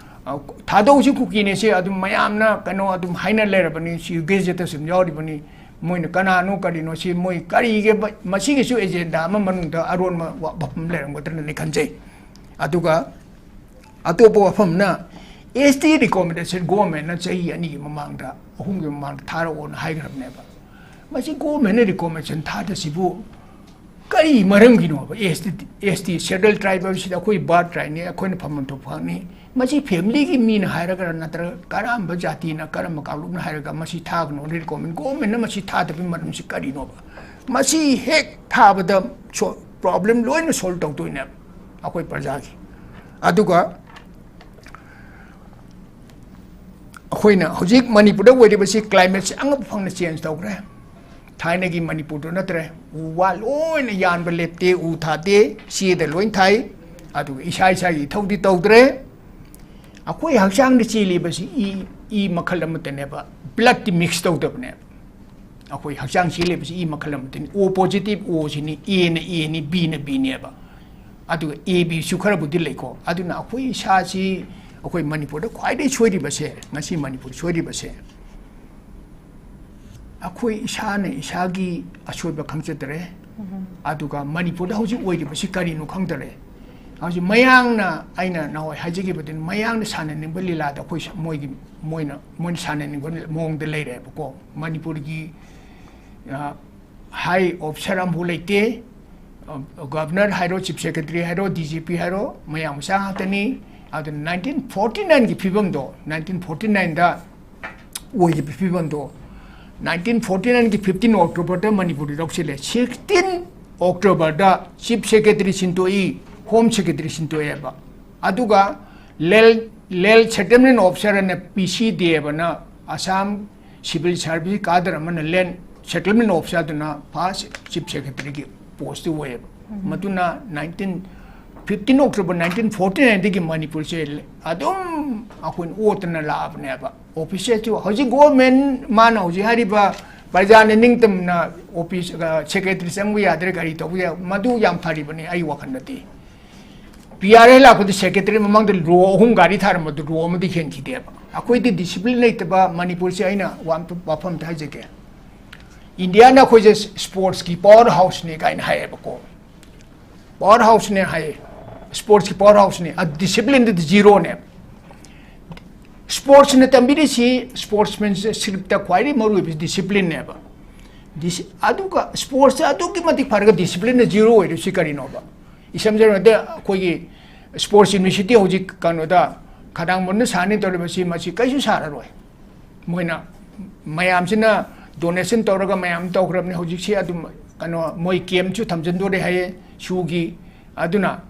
ꯑ, ꯊꯥꯗꯧꯁꯤ ꯀꯨꯀꯤꯅꯦ ꯁꯤ ꯑꯗꯨꯝ ꯃꯌꯥꯝꯅ ꯀꯩꯅꯣ ꯑꯗꯨꯝ ꯍꯥꯏꯅ ꯂꯩꯔꯕꯅꯤ, ꯁꯤ ꯒꯦꯖꯦꯠꯇꯁꯨ ꯑꯗꯨꯝ ꯌꯥꯎꯔꯤꯕꯅꯤ꯫ ꯃꯣꯏꯅ ꯀꯅꯥꯅꯣ ꯀꯔꯤꯅꯣ ꯁꯤ ꯃꯣꯏ ꯀꯔꯤꯒꯤ ꯃ-, ꯃꯁꯤꯒꯤꯁꯨ ꯑꯦꯖꯦꯟꯗꯥ ꯑꯃ ꯃꯅꯨꯡꯗ ꯑꯔꯣꯟꯕ ꯋꯥ-, ꯋꯥꯐꯝ ꯂꯩꯔꯝꯒꯗ꯭ꯔꯅꯗꯤ ꯈꯟꯖꯩ꯫ ꯑꯗꯨꯒ ꯑꯇꯣꯞꯄ ꯋꯥꯐꯝꯅ, ꯑꯦꯁ ꯇꯤ ꯔꯤꯀꯣꯃꯦꯟꯗꯦꯁꯟ ꯒꯣꯚꯔꯟꯃꯦꯟꯠꯅ ꯆꯍꯤ ꯑꯅꯤꯒꯤ ꯃꯃꯥꯡꯗ, ꯑꯍꯨꯝꯒꯤ ꯃꯃꯥꯡꯗ ꯊꯥꯔꯛꯑꯣꯅ ꯍꯥꯏꯈ꯭ꯔꯕꯅꯦꯕ꯫ ꯃꯁꯤ ꯒꯣꯚꯔꯟꯃꯦꯟꯠꯅ ꯔꯤꯀꯣꯃꯦꯟꯗꯦꯁꯟ ꯊꯥꯗꯁꯤꯕꯨ ꯀꯔꯤ ꯃꯔꯝꯒꯤꯅꯣꯕ? ꯑꯦꯁ ꯇꯤ, ꯑꯦꯁ ꯇꯤ, ꯁꯦꯗ꯭ꯌꯨꯜ ꯇ꯭ꯔꯥꯏꯕ ꯍꯥꯏꯕꯁꯤꯗ ꯑꯩꯈꯣꯏ ꯕꯥꯔꯠ ꯔꯥꯏꯠꯅꯤ, ꯑꯩꯈꯣꯏꯅ ꯐꯝꯐꯝ ꯊꯣꯛꯄ ꯍꯛꯅꯤ꯫ ꯃꯁꯤ ꯐꯦꯃꯤꯂꯤꯒꯤ ꯃꯤꯅ ꯍꯥꯏꯔꯒꯔꯥ, ꯅꯠꯇ꯭ꯔꯒ ꯀꯔꯝꯕ ꯖꯥꯇꯤꯅ, ꯀꯔꯝꯕ ꯀꯥꯡꯂꯨꯞꯅ ꯍꯥꯏꯔꯒ ꯃꯁꯤ ꯊꯥꯒꯅꯣ ꯔꯤꯀꯣꯃꯦꯟ? ꯒꯣꯔꯃꯦꯟꯅ ꯃꯁꯤ ꯊꯥꯗꯕꯒꯤ ꯃꯔꯝꯁꯤ ꯀꯔꯤꯅꯣꯕ? ꯃꯁꯤ ꯍꯦꯛ ꯊꯥꯕꯗ ꯁꯣ-, ꯄ꯭ꯔꯣꯕ꯭ꯂꯦꯝ ꯂꯣꯏꯅ ꯁꯣꯜꯕ ꯇꯧꯗꯣꯏꯅꯦꯕ ꯑꯩꯈꯣꯏ ꯄ꯭ꯔꯖꯥꯒꯤ꯫ ꯑꯗꯨꯒ ꯑꯩꯈꯣꯏꯅ ꯍꯧꯖꯤꯛ ꯃꯅꯤꯄꯨꯔꯗ ꯑꯣꯏꯔꯤꯕꯁꯤ ꯀ꯭ꯂꯥꯏꯃꯦꯠꯁꯤ ꯑꯉꯛꯄ ꯐꯪꯅ ꯆꯦꯟꯖ ꯇꯧꯈ꯭ꯔꯦ꯫ ꯊꯥꯏꯅꯒꯤ ꯃꯅꯤꯄꯨꯔꯗꯨ ꯅꯠꯇ꯭ꯔꯦ꯫ ꯎ ꯋꯥ ꯂꯣꯏꯅ ꯌꯥꯟꯕ ꯂꯦꯞꯇꯦ, ꯎ ꯊꯥꯗꯦ, ꯆꯦꯗ ꯂꯣꯏ ꯊꯥꯏ꯫ ꯑꯗꯨꯒ ꯏꯁꯥ ꯏꯁꯥꯒꯤ ꯏꯊꯧꯗꯤ ꯇꯧꯗ꯭ꯔꯦ꯫ ꯑꯩꯈꯣꯏ ꯍꯛꯆꯥꯡꯗ ꯆꯦꯜꯂꯤꯕꯁꯤ ꯏ, ꯏ ꯃꯈꯜ ꯑꯃꯠꯇꯅꯦꯕ, ꯕ꯭ꯂꯠꯇꯤ ꯃꯤꯛꯁ ꯇꯧꯗꯕꯅꯦꯕ꯫ ꯑꯩꯈꯣꯏ ꯍꯛꯆꯥꯡ ꯆꯦꯜꯂꯤꯕꯁꯤ ꯏ ꯃꯈꯜ ꯑꯃꯠꯇꯅꯤ꯫ ꯑꯣ ꯄꯣꯖꯤꯇꯤꯚ ꯑꯣꯁꯤꯅꯤ, ꯑꯦꯅ ꯑꯦꯅꯤ, ꯕꯤꯅ ꯕꯤꯅꯦꯕ꯫ ꯑꯗꯨꯒ ꯑꯦ ꯕꯤꯁꯨ ꯈꯔꯕꯨꯗꯤ ꯂꯩꯀꯣ꯫ ꯑꯗꯨꯅ ꯑꯩꯈꯣꯏ ꯏꯁꯥꯁꯤ, ꯑꯩꯈꯣꯏ ꯃꯅꯤꯄꯨꯔꯗ ꯈ꯭ꯋꯥꯏꯗꯒꯤ ꯁꯣꯏꯔꯤꯕꯁꯦ, ꯉꯁꯤ ꯃꯅꯤꯄꯨꯔ ꯁꯣꯏꯔꯤꯕꯁꯦ, ꯑꯩꯈꯣꯏ ꯏꯁꯥꯅ ꯏꯁꯥꯒꯤ ꯑꯁꯣꯏꯕ ꯈꯪꯖꯗ꯭ꯔꯦ꯫ ꯑꯗꯨꯒ ꯃꯅꯤꯄꯨꯔꯗ ꯍꯧꯖꯤꯛ ꯑꯣꯏꯔꯤꯕꯁꯤ ꯀꯔꯤꯅꯣ ꯈꯪꯗꯔꯦ꯫ ꯍꯧꯖꯤꯛ ꯃꯌꯥꯡꯅ, ꯑꯩꯅ ꯅꯍꯥꯟꯋꯥꯏ ꯍꯥꯏꯖꯈꯤꯕꯗꯨꯅꯤ, ꯃꯌꯥꯡꯅ ꯁꯥꯟꯅꯅꯤꯡꯕ ꯂꯤꯂꯥꯗ ꯑꯩꯈꯣꯏ ꯁ-, ꯃꯣꯏꯒꯤ, ꯃꯣꯏꯅ, ꯃꯣꯏꯅ ꯁꯥꯟꯅꯅꯤꯡꯕ ꯃꯑꯣꯡꯗ ꯂꯩꯔꯦꯕꯀꯣ꯫ ꯃꯅꯤꯄꯨꯔꯒꯤ, ꯑ, ꯍꯥꯏ ꯑꯣꯐꯤꯁꯥꯔ ꯑꯃꯐꯥꯎ ꯂꯩꯇꯦ꯫ ꯑ, ꯒꯚꯔꯅꯔ ꯍꯥꯏꯔꯣ, ꯆꯤꯐ ꯁꯦꯀ꯭ꯔꯦꯇꯔꯤ ꯍꯥꯏꯔꯣ, ꯗꯤ ꯖꯤ ꯄꯤ ꯍꯥꯏꯔꯣ, ꯃꯌꯥꯡ ꯃꯆꯥ ꯉꯥꯛꯇꯅꯤ꯫ ꯑꯗꯨꯅ ꯅꯥꯏꯟꯇꯤꯟ ꯐꯣꯔꯇꯤ ꯅꯥꯏꯟꯒꯤ ꯐꯤꯕꯝꯗꯣ, ꯅꯥꯏꯟꯇꯤꯟ ꯐꯣꯔꯇꯤ ꯅꯥꯏꯟꯗ ꯑꯣꯏꯔꯤꯕ ꯐꯤꯕꯝꯗꯣ, ꯅꯥꯏꯟꯇꯤꯟ ꯐꯣꯔꯇꯤ ꯅꯥꯏꯟꯒꯤ ꯐꯤꯐꯇꯤꯟ ꯑꯣꯛꯇꯣꯕꯔꯗ ꯃꯅꯤꯄꯨꯔꯗ ꯂꯧꯁꯤꯜꯂꯦ꯫ ꯁꯤꯛꯁꯇꯤꯟ ꯑꯣꯛꯇꯣꯕꯔꯗ ꯆꯤꯐ ꯁꯦꯀ꯭ꯔꯦꯇꯔꯤ ꯁꯤꯟꯗꯣꯛꯏ, ꯍꯣꯝ ꯁꯦꯀ꯭ꯔꯦꯇꯔꯤ ꯁꯤꯟꯗꯣꯛꯑꯦꯕ꯫ ꯑꯗꯨꯒ ꯂꯦꯜ-, ꯂꯦꯜ ꯁꯦꯇꯜꯃꯦꯟ ꯑꯣꯐꯤꯁꯥꯔ ꯑꯅ ꯄꯤ ꯁꯤ ꯗꯦꯕꯅ ꯑꯁꯥꯝ ꯁꯤꯚꯤꯜ ꯁꯥꯔꯚꯤꯁ ꯀꯥꯗꯔ ꯑꯃꯅ ꯂꯦꯟ ꯁꯦꯇꯜꯃꯦꯟ ꯑꯣꯐꯤꯁꯥꯔꯗꯨꯅ ꯐꯥꯔꯁ ꯆꯤꯐ ꯁꯦꯀ꯭ꯔꯦꯇꯔꯤꯒꯤ ꯄꯣꯁꯇꯨ ꯑꯣꯏꯌꯦꯕ꯫ ꯃꯗꯨꯅ nineteen, fifteen October nineteen forty ꯅꯥꯏꯟꯗꯒꯤ ꯃꯅꯤꯄꯨꯔꯁꯦ ꯑꯗꯨꯝ ꯑꯩꯈꯣꯏꯅ ꯑꯣꯠꯇꯅ ꯂꯥꯛꯑꯕꯅꯦꯕ꯫ ꯑꯣꯐꯤꯁꯤꯌꯦꯜꯁꯨ ꯍꯧꯖꯤꯛ ꯒꯣꯔꯃꯦꯟ, ꯃꯥꯅ ꯍꯧꯖꯤꯛ ꯍꯥꯏꯔꯤꯕ ꯄ꯭ꯔꯖꯥꯅ ꯅꯤꯡꯇꯝꯅ ꯑꯣꯐꯤꯁ, ꯑ, ꯁꯦꯀ꯭ꯔꯦꯇꯔꯤ ꯆꯪꯕ ꯌꯥꯗ꯭ꯔꯦ, ꯀꯔꯤ ꯇꯧꯕ ꯌꯥ-, ꯃꯗꯨ ꯌꯥꯝ ꯐꯔꯤꯕꯅꯤ ꯑꯩ ꯋꯥꯈꯜꯗꯗꯤ꯫ ꯄꯤ ꯑꯥꯔ ꯑꯦ ꯂꯥꯛꯄꯗ ꯁꯦꯀ꯭ꯔꯦꯇꯔꯤ ꯃꯃꯥꯡꯗ ꯔꯣ ꯑꯍꯨꯝ ꯒꯥꯔꯤ ꯊꯥꯔꯝꯕꯗꯨ ꯔꯣ ꯑꯃꯗꯤ ꯍꯦꯟꯈꯤꯗꯦꯕ꯫ ꯑꯩꯈꯣꯏꯗꯤ ꯗꯤꯁꯤꯄ꯭ꯂꯤꯟ ꯂꯩꯇꯕ ꯃꯅꯤꯄꯨꯔꯁꯦ ꯑꯩꯅ ꯋꯥ-, ꯋꯥꯐꯝ ꯑꯝꯇ ꯍꯥꯏꯖꯒꯦ꯫ ꯏꯟꯗꯤꯌꯥꯅ ꯑꯩꯈꯣꯏꯁꯦ ꯁ꯭ꯄꯣꯔꯠꯁꯀꯤ ꯄꯥꯋꯔ ꯍꯥꯎꯁꯅꯦ ꯀꯥꯏꯅ ꯍꯥꯏꯌꯦꯕꯀꯣ꯫ ꯄꯥꯋꯔ ꯍꯥꯎꯁꯅꯦ ꯍꯥꯏꯌꯦ, ꯁ꯭ꯄꯣꯔꯠꯁꯀꯤ ꯄꯥꯋꯔ ꯍꯥꯎꯁꯅꯦ, ꯑ, ꯗꯤꯁꯤꯄ꯭ꯂꯤꯟꯗꯗꯤ ꯖꯤꯔꯣꯅꯦꯕ꯫ ꯁ꯭ꯄꯣꯔꯠꯁꯅ ꯇꯝꯕꯤꯔꯤꯁꯤ, ꯁ꯭ꯄꯣꯔꯠꯁꯃꯦꯟꯁꯤꯞꯇ ꯈ꯭ꯋꯥꯏꯗꯒꯤ ꯃꯔꯨꯑꯣꯏꯕꯁꯤ ꯗꯤꯁꯤꯄ꯭ꯂꯤꯟꯅꯦꯕ꯫ ꯗꯤꯁꯤ-, ꯑꯗꯨꯒ ꯁ꯭ꯄꯣꯔꯠꯁꯇ ꯑꯗꯨꯛꯀꯤ ꯃꯇꯤꯛ ꯐꯔꯒ ꯗꯤꯁꯤꯄ꯭ꯂꯤꯟꯅ ꯖꯤꯔꯣ ꯑꯣꯏꯔꯤꯁꯤ ꯀꯔꯤꯅꯣꯕ? ꯏꯁꯝ ꯁꯝꯅ ꯍꯥꯏꯔꯕꯗ ꯑꯩꯈꯣꯏꯒꯤ ꯁ꯭ꯄꯣꯔꯠꯁ ꯌꯨꯅꯤꯚꯔꯁꯤꯇꯤ ꯍꯧꯖꯤꯛ ꯀꯩꯅꯣꯗ ꯈꯗꯥꯡꯕꯝꯗ ꯁꯥꯅꯤ ꯇꯧꯔꯤꯕꯁꯤ ꯃꯁꯤ ꯀꯩꯁꯨ ꯁꯥꯔꯔꯣꯏ꯫ ꯃꯣꯏꯅ ꯃꯌꯥꯝꯁꯤꯅ ꯗꯣꯅꯦꯁꯟ ꯇꯧꯔꯒ ꯃꯌꯥꯝ ꯇꯧꯈ꯭ꯔꯕꯅꯤ꯫ ꯍꯧꯖꯤꯛꯁꯤ ꯑꯗꯨꯝ ꯀꯩꯅꯣ ꯃꯣꯏ ꯀꯦꯝꯁꯨ ꯊꯝꯖꯤꯟꯗꯣꯔꯦ ꯍꯥꯏꯌꯦ ꯁꯨꯒꯤ꯫ ꯑꯗꯨꯅ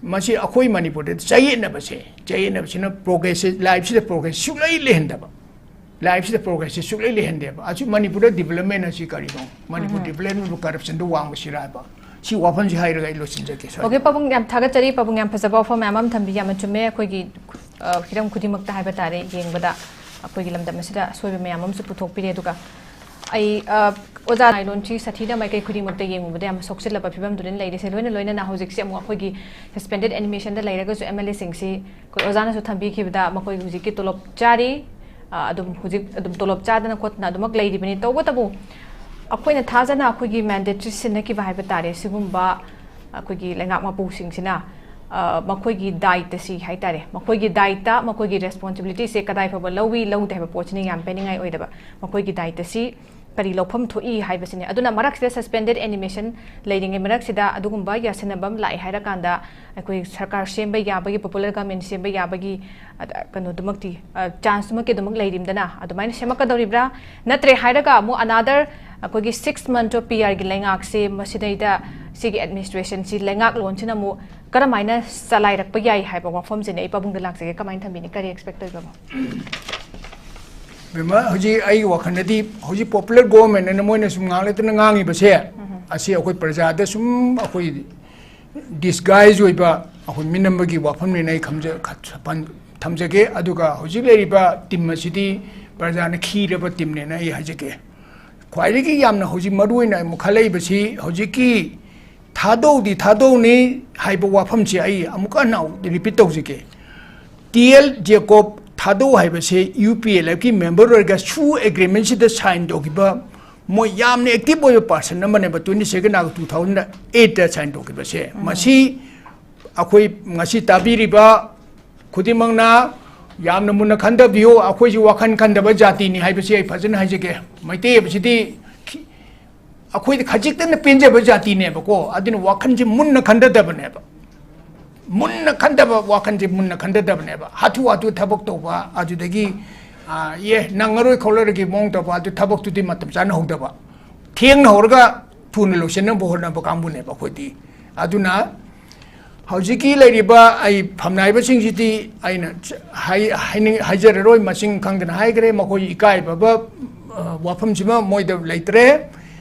ꯃꯁꯤ ꯑꯩꯈꯣꯏ ꯃꯅꯤꯄꯨꯔꯗ ꯆꯌꯦꯠꯅꯕꯁꯦ, ꯆꯌꯦꯠꯅꯕꯁꯤꯅ ꯄ꯭ꯔꯣꯒ꯭ꯔꯦꯁꯁꯦ, ꯂꯥꯏꯐꯁꯤꯗ ꯄ꯭ꯔꯣꯒ꯭ꯔꯦꯁ ꯁꯨꯛꯂꯩ ꯂꯩꯍꯟꯗꯕ꯫ ꯂꯥꯏꯐꯁꯤꯗ ꯄ꯭ꯔꯣꯒ꯭ꯔꯦꯁꯁꯦ ꯁꯨꯛꯂꯩ ꯂꯩꯍꯟꯗꯦꯕ꯫ ꯑꯁꯤ ꯃꯅꯤꯄꯨꯔꯗ ꯗꯤꯕꯂꯞꯃꯦꯟ ꯑꯁꯤ ꯀꯔꯤꯅꯣ? ꯃꯅꯤꯄꯨꯔ ꯗꯤꯕꯂꯞꯃꯦꯟꯕꯨ ꯀꯔꯞꯁꯟꯗ ꯋꯥꯡꯕꯁꯤꯔꯥ ꯍꯥꯏꯕ꯫ ꯁꯤ ꯋꯥꯐꯝꯁꯤ ꯍꯥꯏꯔꯒ ꯑꯩ ꯂꯣꯏꯁꯤꯟꯖꯒꯦ꯫ ꯁ꯭ꯋꯥꯏꯗ꯫ ꯑꯣꯀꯦ, ꯄꯥꯕꯨꯡ, ꯌꯥꯝ ꯊꯥꯒꯠꯆꯔꯤ꯫ ꯄꯥꯕꯨꯡ, ꯌꯥꯝ ꯐꯖꯕ ꯋꯥꯐꯝ ꯃꯌꯥꯝ ꯑꯃ ꯊꯝꯕꯤ, ꯌꯥꯝꯅ ꯆꯨꯝꯃꯦ꯫ ꯑꯩꯈꯣꯏꯒꯤ, ꯑ, ꯍꯤꯔꯝ ꯈꯨꯗꯤꯡꯃꯛꯇ ꯍꯥꯏꯕ ꯇꯥꯔꯦ, ꯌꯦꯡꯕꯗ ꯑꯩꯈꯣꯏꯒꯤ ꯂꯝꯗꯝ ꯑꯁꯤꯗ ꯑꯁꯣꯏꯕ ꯃꯌꯥꯝ ꯑꯃꯁꯨ ꯄꯨꯊꯣꯛꯄꯤꯔꯦ꯫ ꯑꯗꯨꯒ ꯑꯩ, ꯑ, ꯑꯣꯖꯥ ꯂꯥꯏꯂꯣꯟꯁꯤ ꯁꯥꯊꯤꯅ ꯃꯥꯏꯀꯩ ꯈꯨꯗꯤꯡꯃꯛꯇ ꯌꯦꯡꯉꯨꯕꯗ ꯌꯥꯝꯅ ꯁꯣꯛꯆꯤꯜꯂꯕ ꯐꯤꯕꯝꯗꯨꯅ ꯂꯩꯔꯤꯁꯦ꯫ ꯂꯣꯏꯅ ꯂꯣꯏꯅꯅ ꯍꯧꯖꯤꯛꯁꯦ ꯑꯃꯨꯛ ꯑꯩꯈꯣꯏꯒꯤ ꯁꯁꯄꯦꯟꯗꯦꯗ ꯑꯦꯅꯤꯃꯦꯁꯟꯗ ꯂꯩꯔꯒꯁꯨ ꯑꯦꯝ ꯑꯦꯜ ꯑꯦꯁꯤꯡꯁꯤ ꯑꯩꯈꯣꯏ ꯑꯣꯖꯥꯅꯁꯨ ꯊꯝꯕꯤꯈꯤꯕꯗ ꯃꯈꯣꯏ ꯍꯧꯖꯤꯛꯀꯤ ꯇꯣꯂꯣꯞ ꯆꯥꯔꯤ, ꯑ, ꯑꯗꯨꯝ ꯍꯧꯖꯤꯛ ꯑꯗꯨꯝ ꯇꯣꯂꯣꯞ ꯆꯥꯗꯅ ꯈꯣꯠꯇꯅ ꯑꯗꯨꯃꯛ ꯂꯩꯔꯤꯕꯅꯤ꯫ ꯇꯧꯕꯇꯕꯨ ꯑꯩꯈꯣꯏꯅ ꯊꯥꯖꯅ ꯑꯩꯈꯣꯏꯒꯤ ꯃꯦꯟꯗꯦꯠꯁꯤ ꯁꯤꯟꯅꯈꯤꯕ ꯍꯥꯏꯕ ꯇꯥꯔꯦ꯫ ꯁꯤꯒꯨꯝꯕ ꯑꯩꯈꯣꯏꯒꯤ ꯂꯩꯉꯥꯛ ꯃꯄꯨꯁꯤꯡꯁꯤꯅ, ꯑ, ꯃꯈꯣꯏꯒꯤ ꯗꯥꯏꯇꯁꯤ ꯍꯥꯏ ꯇꯥꯔꯦ, ꯃꯈꯣꯏꯒꯤ ꯗꯥꯏꯇ, ꯃꯈꯣꯏꯒꯤ ꯔꯦꯁꯄꯣꯟꯁꯤꯕꯤꯂꯤꯇꯤꯁꯦ ꯀꯗꯥꯏ ꯐꯥꯎꯕ ꯂꯧꯏ, ꯂꯧꯗꯦ ꯍꯥꯏꯕ ꯄꯣꯠꯁꯤꯅ ꯌꯥꯝ ꯄꯦꯟꯅꯤꯡꯉꯥꯏ ꯑꯣꯏꯗꯕ꯫ ꯃꯈꯣꯏꯒꯤ ꯗꯥꯏꯇꯁꯤ ꯀꯔꯤ ꯂꯧꯐꯝ ꯊꯣꯛꯏ ꯍꯥꯏꯕꯁꯤꯅꯤ꯫ ꯑꯗꯨꯅ ꯃꯔꯛꯁꯤꯗ ꯁꯁꯄꯦꯟꯗꯦꯗ ꯑꯦꯅꯤꯃꯦꯁꯟ ꯂꯩꯔꯤꯉꯩ ꯃꯔꯛꯁꯤꯗ ꯑꯗꯨꯒꯨꯝꯕ ꯌꯥꯁꯤꯟꯅꯕ ꯑꯃ ꯂꯥꯛꯑꯦ ꯍꯥꯏꯔꯀꯥꯟꯗ ꯑꯩꯈꯣꯏ ꯁꯔꯀꯥꯔ ꯁꯦꯝꯕ ꯌꯥꯕꯒꯤ, ꯄꯣꯄꯨꯂꯔ ꯒꯚꯔꯟꯃꯦꯟ ꯁꯦꯝꯕ ꯌꯥꯕꯒꯤ, ꯑ, ꯀꯩꯅꯣꯗꯨꯃꯛꯇꯤ, ꯑ, ꯆꯥꯟꯁꯇꯨꯃꯛꯇꯤ ꯑꯗꯨꯃꯛ ꯂꯩꯔꯤꯕꯗꯅ ꯑꯗꯨꯃꯥꯏꯅ ꯁꯦꯝꯃꯛꯀꯗꯧꯔꯤꯕ꯭ꯔꯥ? ꯅꯠꯇ꯭ꯔꯦ ꯍꯥꯏꯔꯒ ꯑꯃꯨꯛ ꯑꯅꯥꯗꯔ ꯑꯩꯈꯣꯏꯒꯤ ꯁꯤꯛꯁ ꯃꯟꯊ ꯑꯣꯐ ꯄꯤ ꯑꯥꯔꯒꯤ ꯂꯩꯉꯥꯛꯁꯦ ꯃꯁꯤꯗꯩꯗ ꯁꯤꯒꯤ ꯑꯦꯗꯃꯤꯅꯤꯁꯇ꯭ꯔꯦꯁꯟꯁꯤ, ꯂꯩꯉꯥꯛꯂꯣꯟꯁꯤꯅ ꯑꯃꯨꯛ ꯀꯔꯝꯍꯥꯏꯅ ꯆꯂꯥꯏꯔꯛꯄ ꯌꯥꯏ ꯍꯥꯏꯕ ꯋꯥꯐꯝꯁꯤꯅꯦ ꯑꯩ ꯄꯥꯕꯨꯡꯗ ꯂꯥꯛꯆꯒꯦ꯫ ꯀꯃꯥꯏꯅ ꯊꯝꯕꯤꯅꯤ? ꯀꯔꯤ ꯑꯦꯛꯁꯄꯦꯛ ꯇꯧꯔꯤꯕꯅꯣ? ꯕꯦꯝꯃ, ꯍꯧꯖꯤꯛ ꯑꯩꯒꯤ ꯋꯥꯈꯜꯗꯗꯤ ꯍꯧꯖꯤꯛ ꯄꯣꯄꯨꯂꯔ ꯒꯣꯚꯔꯟꯃꯦꯟ ꯑꯅ ꯃꯣꯏꯅ ꯁꯨꯝ ꯉꯥꯡꯂꯗꯅ ꯉꯥꯡꯉꯤꯕꯁꯦ, ꯑꯁꯤ ꯑꯩꯈꯣꯏ ꯄ꯭ꯔꯖꯥꯗ ꯁꯨꯝ ꯑꯩꯈꯣꯏ ꯗꯤꯁꯒꯥꯏꯖ ꯑꯣꯏꯕ ꯑꯩꯈꯣꯏ ꯃꯤꯅꯝꯕꯒꯤ ꯋꯥꯐꯝꯅꯦꯅ ꯑꯩ ꯈꯝꯖ-, ꯈ-, ꯁꯄꯟ-, ꯊꯝꯖꯒꯦ꯫ ꯑꯗꯨꯒ ꯍꯧꯖꯤꯛ ꯂꯩꯔꯤꯕ ꯇꯤꯝ ꯑꯁꯤꯗꯤ ꯄ꯭ꯔꯖꯥꯅ ꯈꯤꯔꯕ ꯇꯤꯝꯅꯦꯅ ꯑꯩ ꯍꯥꯏꯖꯒꯦ꯫ ꯈ꯭ꯋꯥꯏꯗꯒꯤ ꯌꯥꯝꯅ ꯍꯧꯖꯤꯛ ꯃꯔꯨ ꯑꯣꯏꯅ ꯑꯃꯨꯛ ꯈꯜꯂꯛꯏꯕꯁꯤ ꯍꯧꯖꯤꯛꯀꯤ ꯊꯥꯗꯧꯗꯤ ꯊꯥꯗꯧꯅꯤ ꯍꯥꯏꯕ ꯋꯥꯐꯝꯁꯤ ꯑꯩ ꯑꯃꯨꯛꯀ ꯍꯟꯅ ꯔꯤꯄꯤꯠ ꯇꯧꯖꯒꯦ꯫ ꯇꯤ ꯑꯦꯜ ꯖꯦꯀꯣꯕ ꯊꯥꯗꯧ ꯍꯥꯏꯕꯁꯦ ꯌꯨ ꯄꯤ ꯑꯦꯜ ꯑꯦꯐꯀꯤ ꯃꯦꯝꯕꯔ ꯑꯣꯏꯔꯒ ꯁꯨ ꯑꯦꯒ꯭ꯔꯤꯃꯦꯟꯁꯤꯗ ꯁꯥꯏꯟ ꯇꯧꯈꯤꯕ ꯃꯣꯏ ꯌꯥꯝꯅ ꯑꯦꯛꯇꯤꯚ ꯑꯣꯏꯕ ꯄꯥꯔꯁꯟ ꯑꯃꯅꯦꯕ, ꯇ꯭ꯋꯦꯟꯇꯤ ꯁꯦꯀꯦꯟ ꯑꯥꯒꯁ ꯇꯨ ꯊꯥꯎꯖꯟ ꯑꯩꯠꯇ ꯁꯥꯏꯟ ꯇꯧꯈꯤꯕꯁꯦ꯫ ꯃꯁꯤ ꯑꯩꯈꯣꯏ ꯉꯁꯤ ꯇꯥꯕꯤꯔꯤꯕ ꯈꯨꯗꯤꯡꯃꯛꯅ ꯌꯥꯝꯅ ꯃꯨꯟꯅ ꯈꯟꯊꯕꯤꯌꯨ꯫ ꯑꯩꯈꯣꯏꯁꯤ ꯋꯥꯈꯜ ꯈꯟꯗꯕ ꯖꯥꯇꯤꯅꯤ ꯍꯥꯏꯕꯁꯤ ꯑꯩ ꯐꯖꯅ ꯍꯥꯏꯖꯒꯦ꯫ ꯃꯩꯇꯩ ꯍꯥꯏꯕꯁꯤꯗꯤ ꯈꯤ-, ꯑꯩꯈꯣꯏꯗ ꯈꯖꯤꯛꯇꯅ ꯄꯦꯟꯖꯕ ꯖꯥꯇꯤꯅꯦꯕꯀꯣ꯫ ꯑꯗꯨꯅ ꯋꯥꯈꯜꯁꯦ ꯃꯨꯟꯅ ꯈꯟꯊꯗꯕꯅꯦꯕ꯫ ꯃꯨꯟꯅ ꯈꯟꯊꯕ, ꯋꯥꯈꯜꯁꯦ ꯃꯨꯟꯅ ꯈꯟꯊꯗꯕꯅꯦꯕ꯫ ꯍꯥꯊꯨ ꯍꯥꯊꯨ ꯊꯕꯛ ꯇꯧꯕ, ꯑꯗꯨꯗꯒꯤ, ꯑ, ꯑꯦ, ꯅꯪꯉꯔꯣꯏ ꯈꯣꯠꯂꯔꯣꯏꯒꯤ ꯃꯑꯣꯡ ꯇꯧꯕ, ꯑꯗꯨ ꯊꯕꯛꯇꯨꯗꯤ ꯃꯇꯝ ꯆꯥꯅ ꯍꯧꯗꯕ꯫ ꯊꯦꯡꯅ ꯍꯧꯔꯒ ꯊꯨꯅ ꯂꯣꯏꯁꯤꯟꯅꯕ ꯍꯣꯠꯅꯕ ꯀꯥꯡꯕꯨꯅꯦꯕ ꯑꯩꯈꯣꯏꯗꯤ꯫ ꯑꯗꯨꯅ ꯍꯧꯖꯤꯛꯀꯤ ꯂꯩꯔꯤꯕ ꯑꯩ ꯐꯝꯅꯥꯏꯕꯁꯤꯡꯁꯤꯗꯤ ꯑꯩꯅ ꯍꯥꯏ-, ꯍꯥꯏꯅꯤꯡ-, ꯍꯥꯏꯖꯔꯔꯣꯏ, ꯃꯁꯤꯡ ꯈꯪꯗꯅ ꯍꯥꯏꯈ꯭ꯔꯦ꯫ ꯃꯈꯣꯏ ꯏꯀꯥꯏꯕꯕ, ꯑ, ꯋꯥꯐꯝꯁꯤꯃ ꯃꯣꯏꯗ ꯂꯩꯇ꯭ꯔꯦ꯫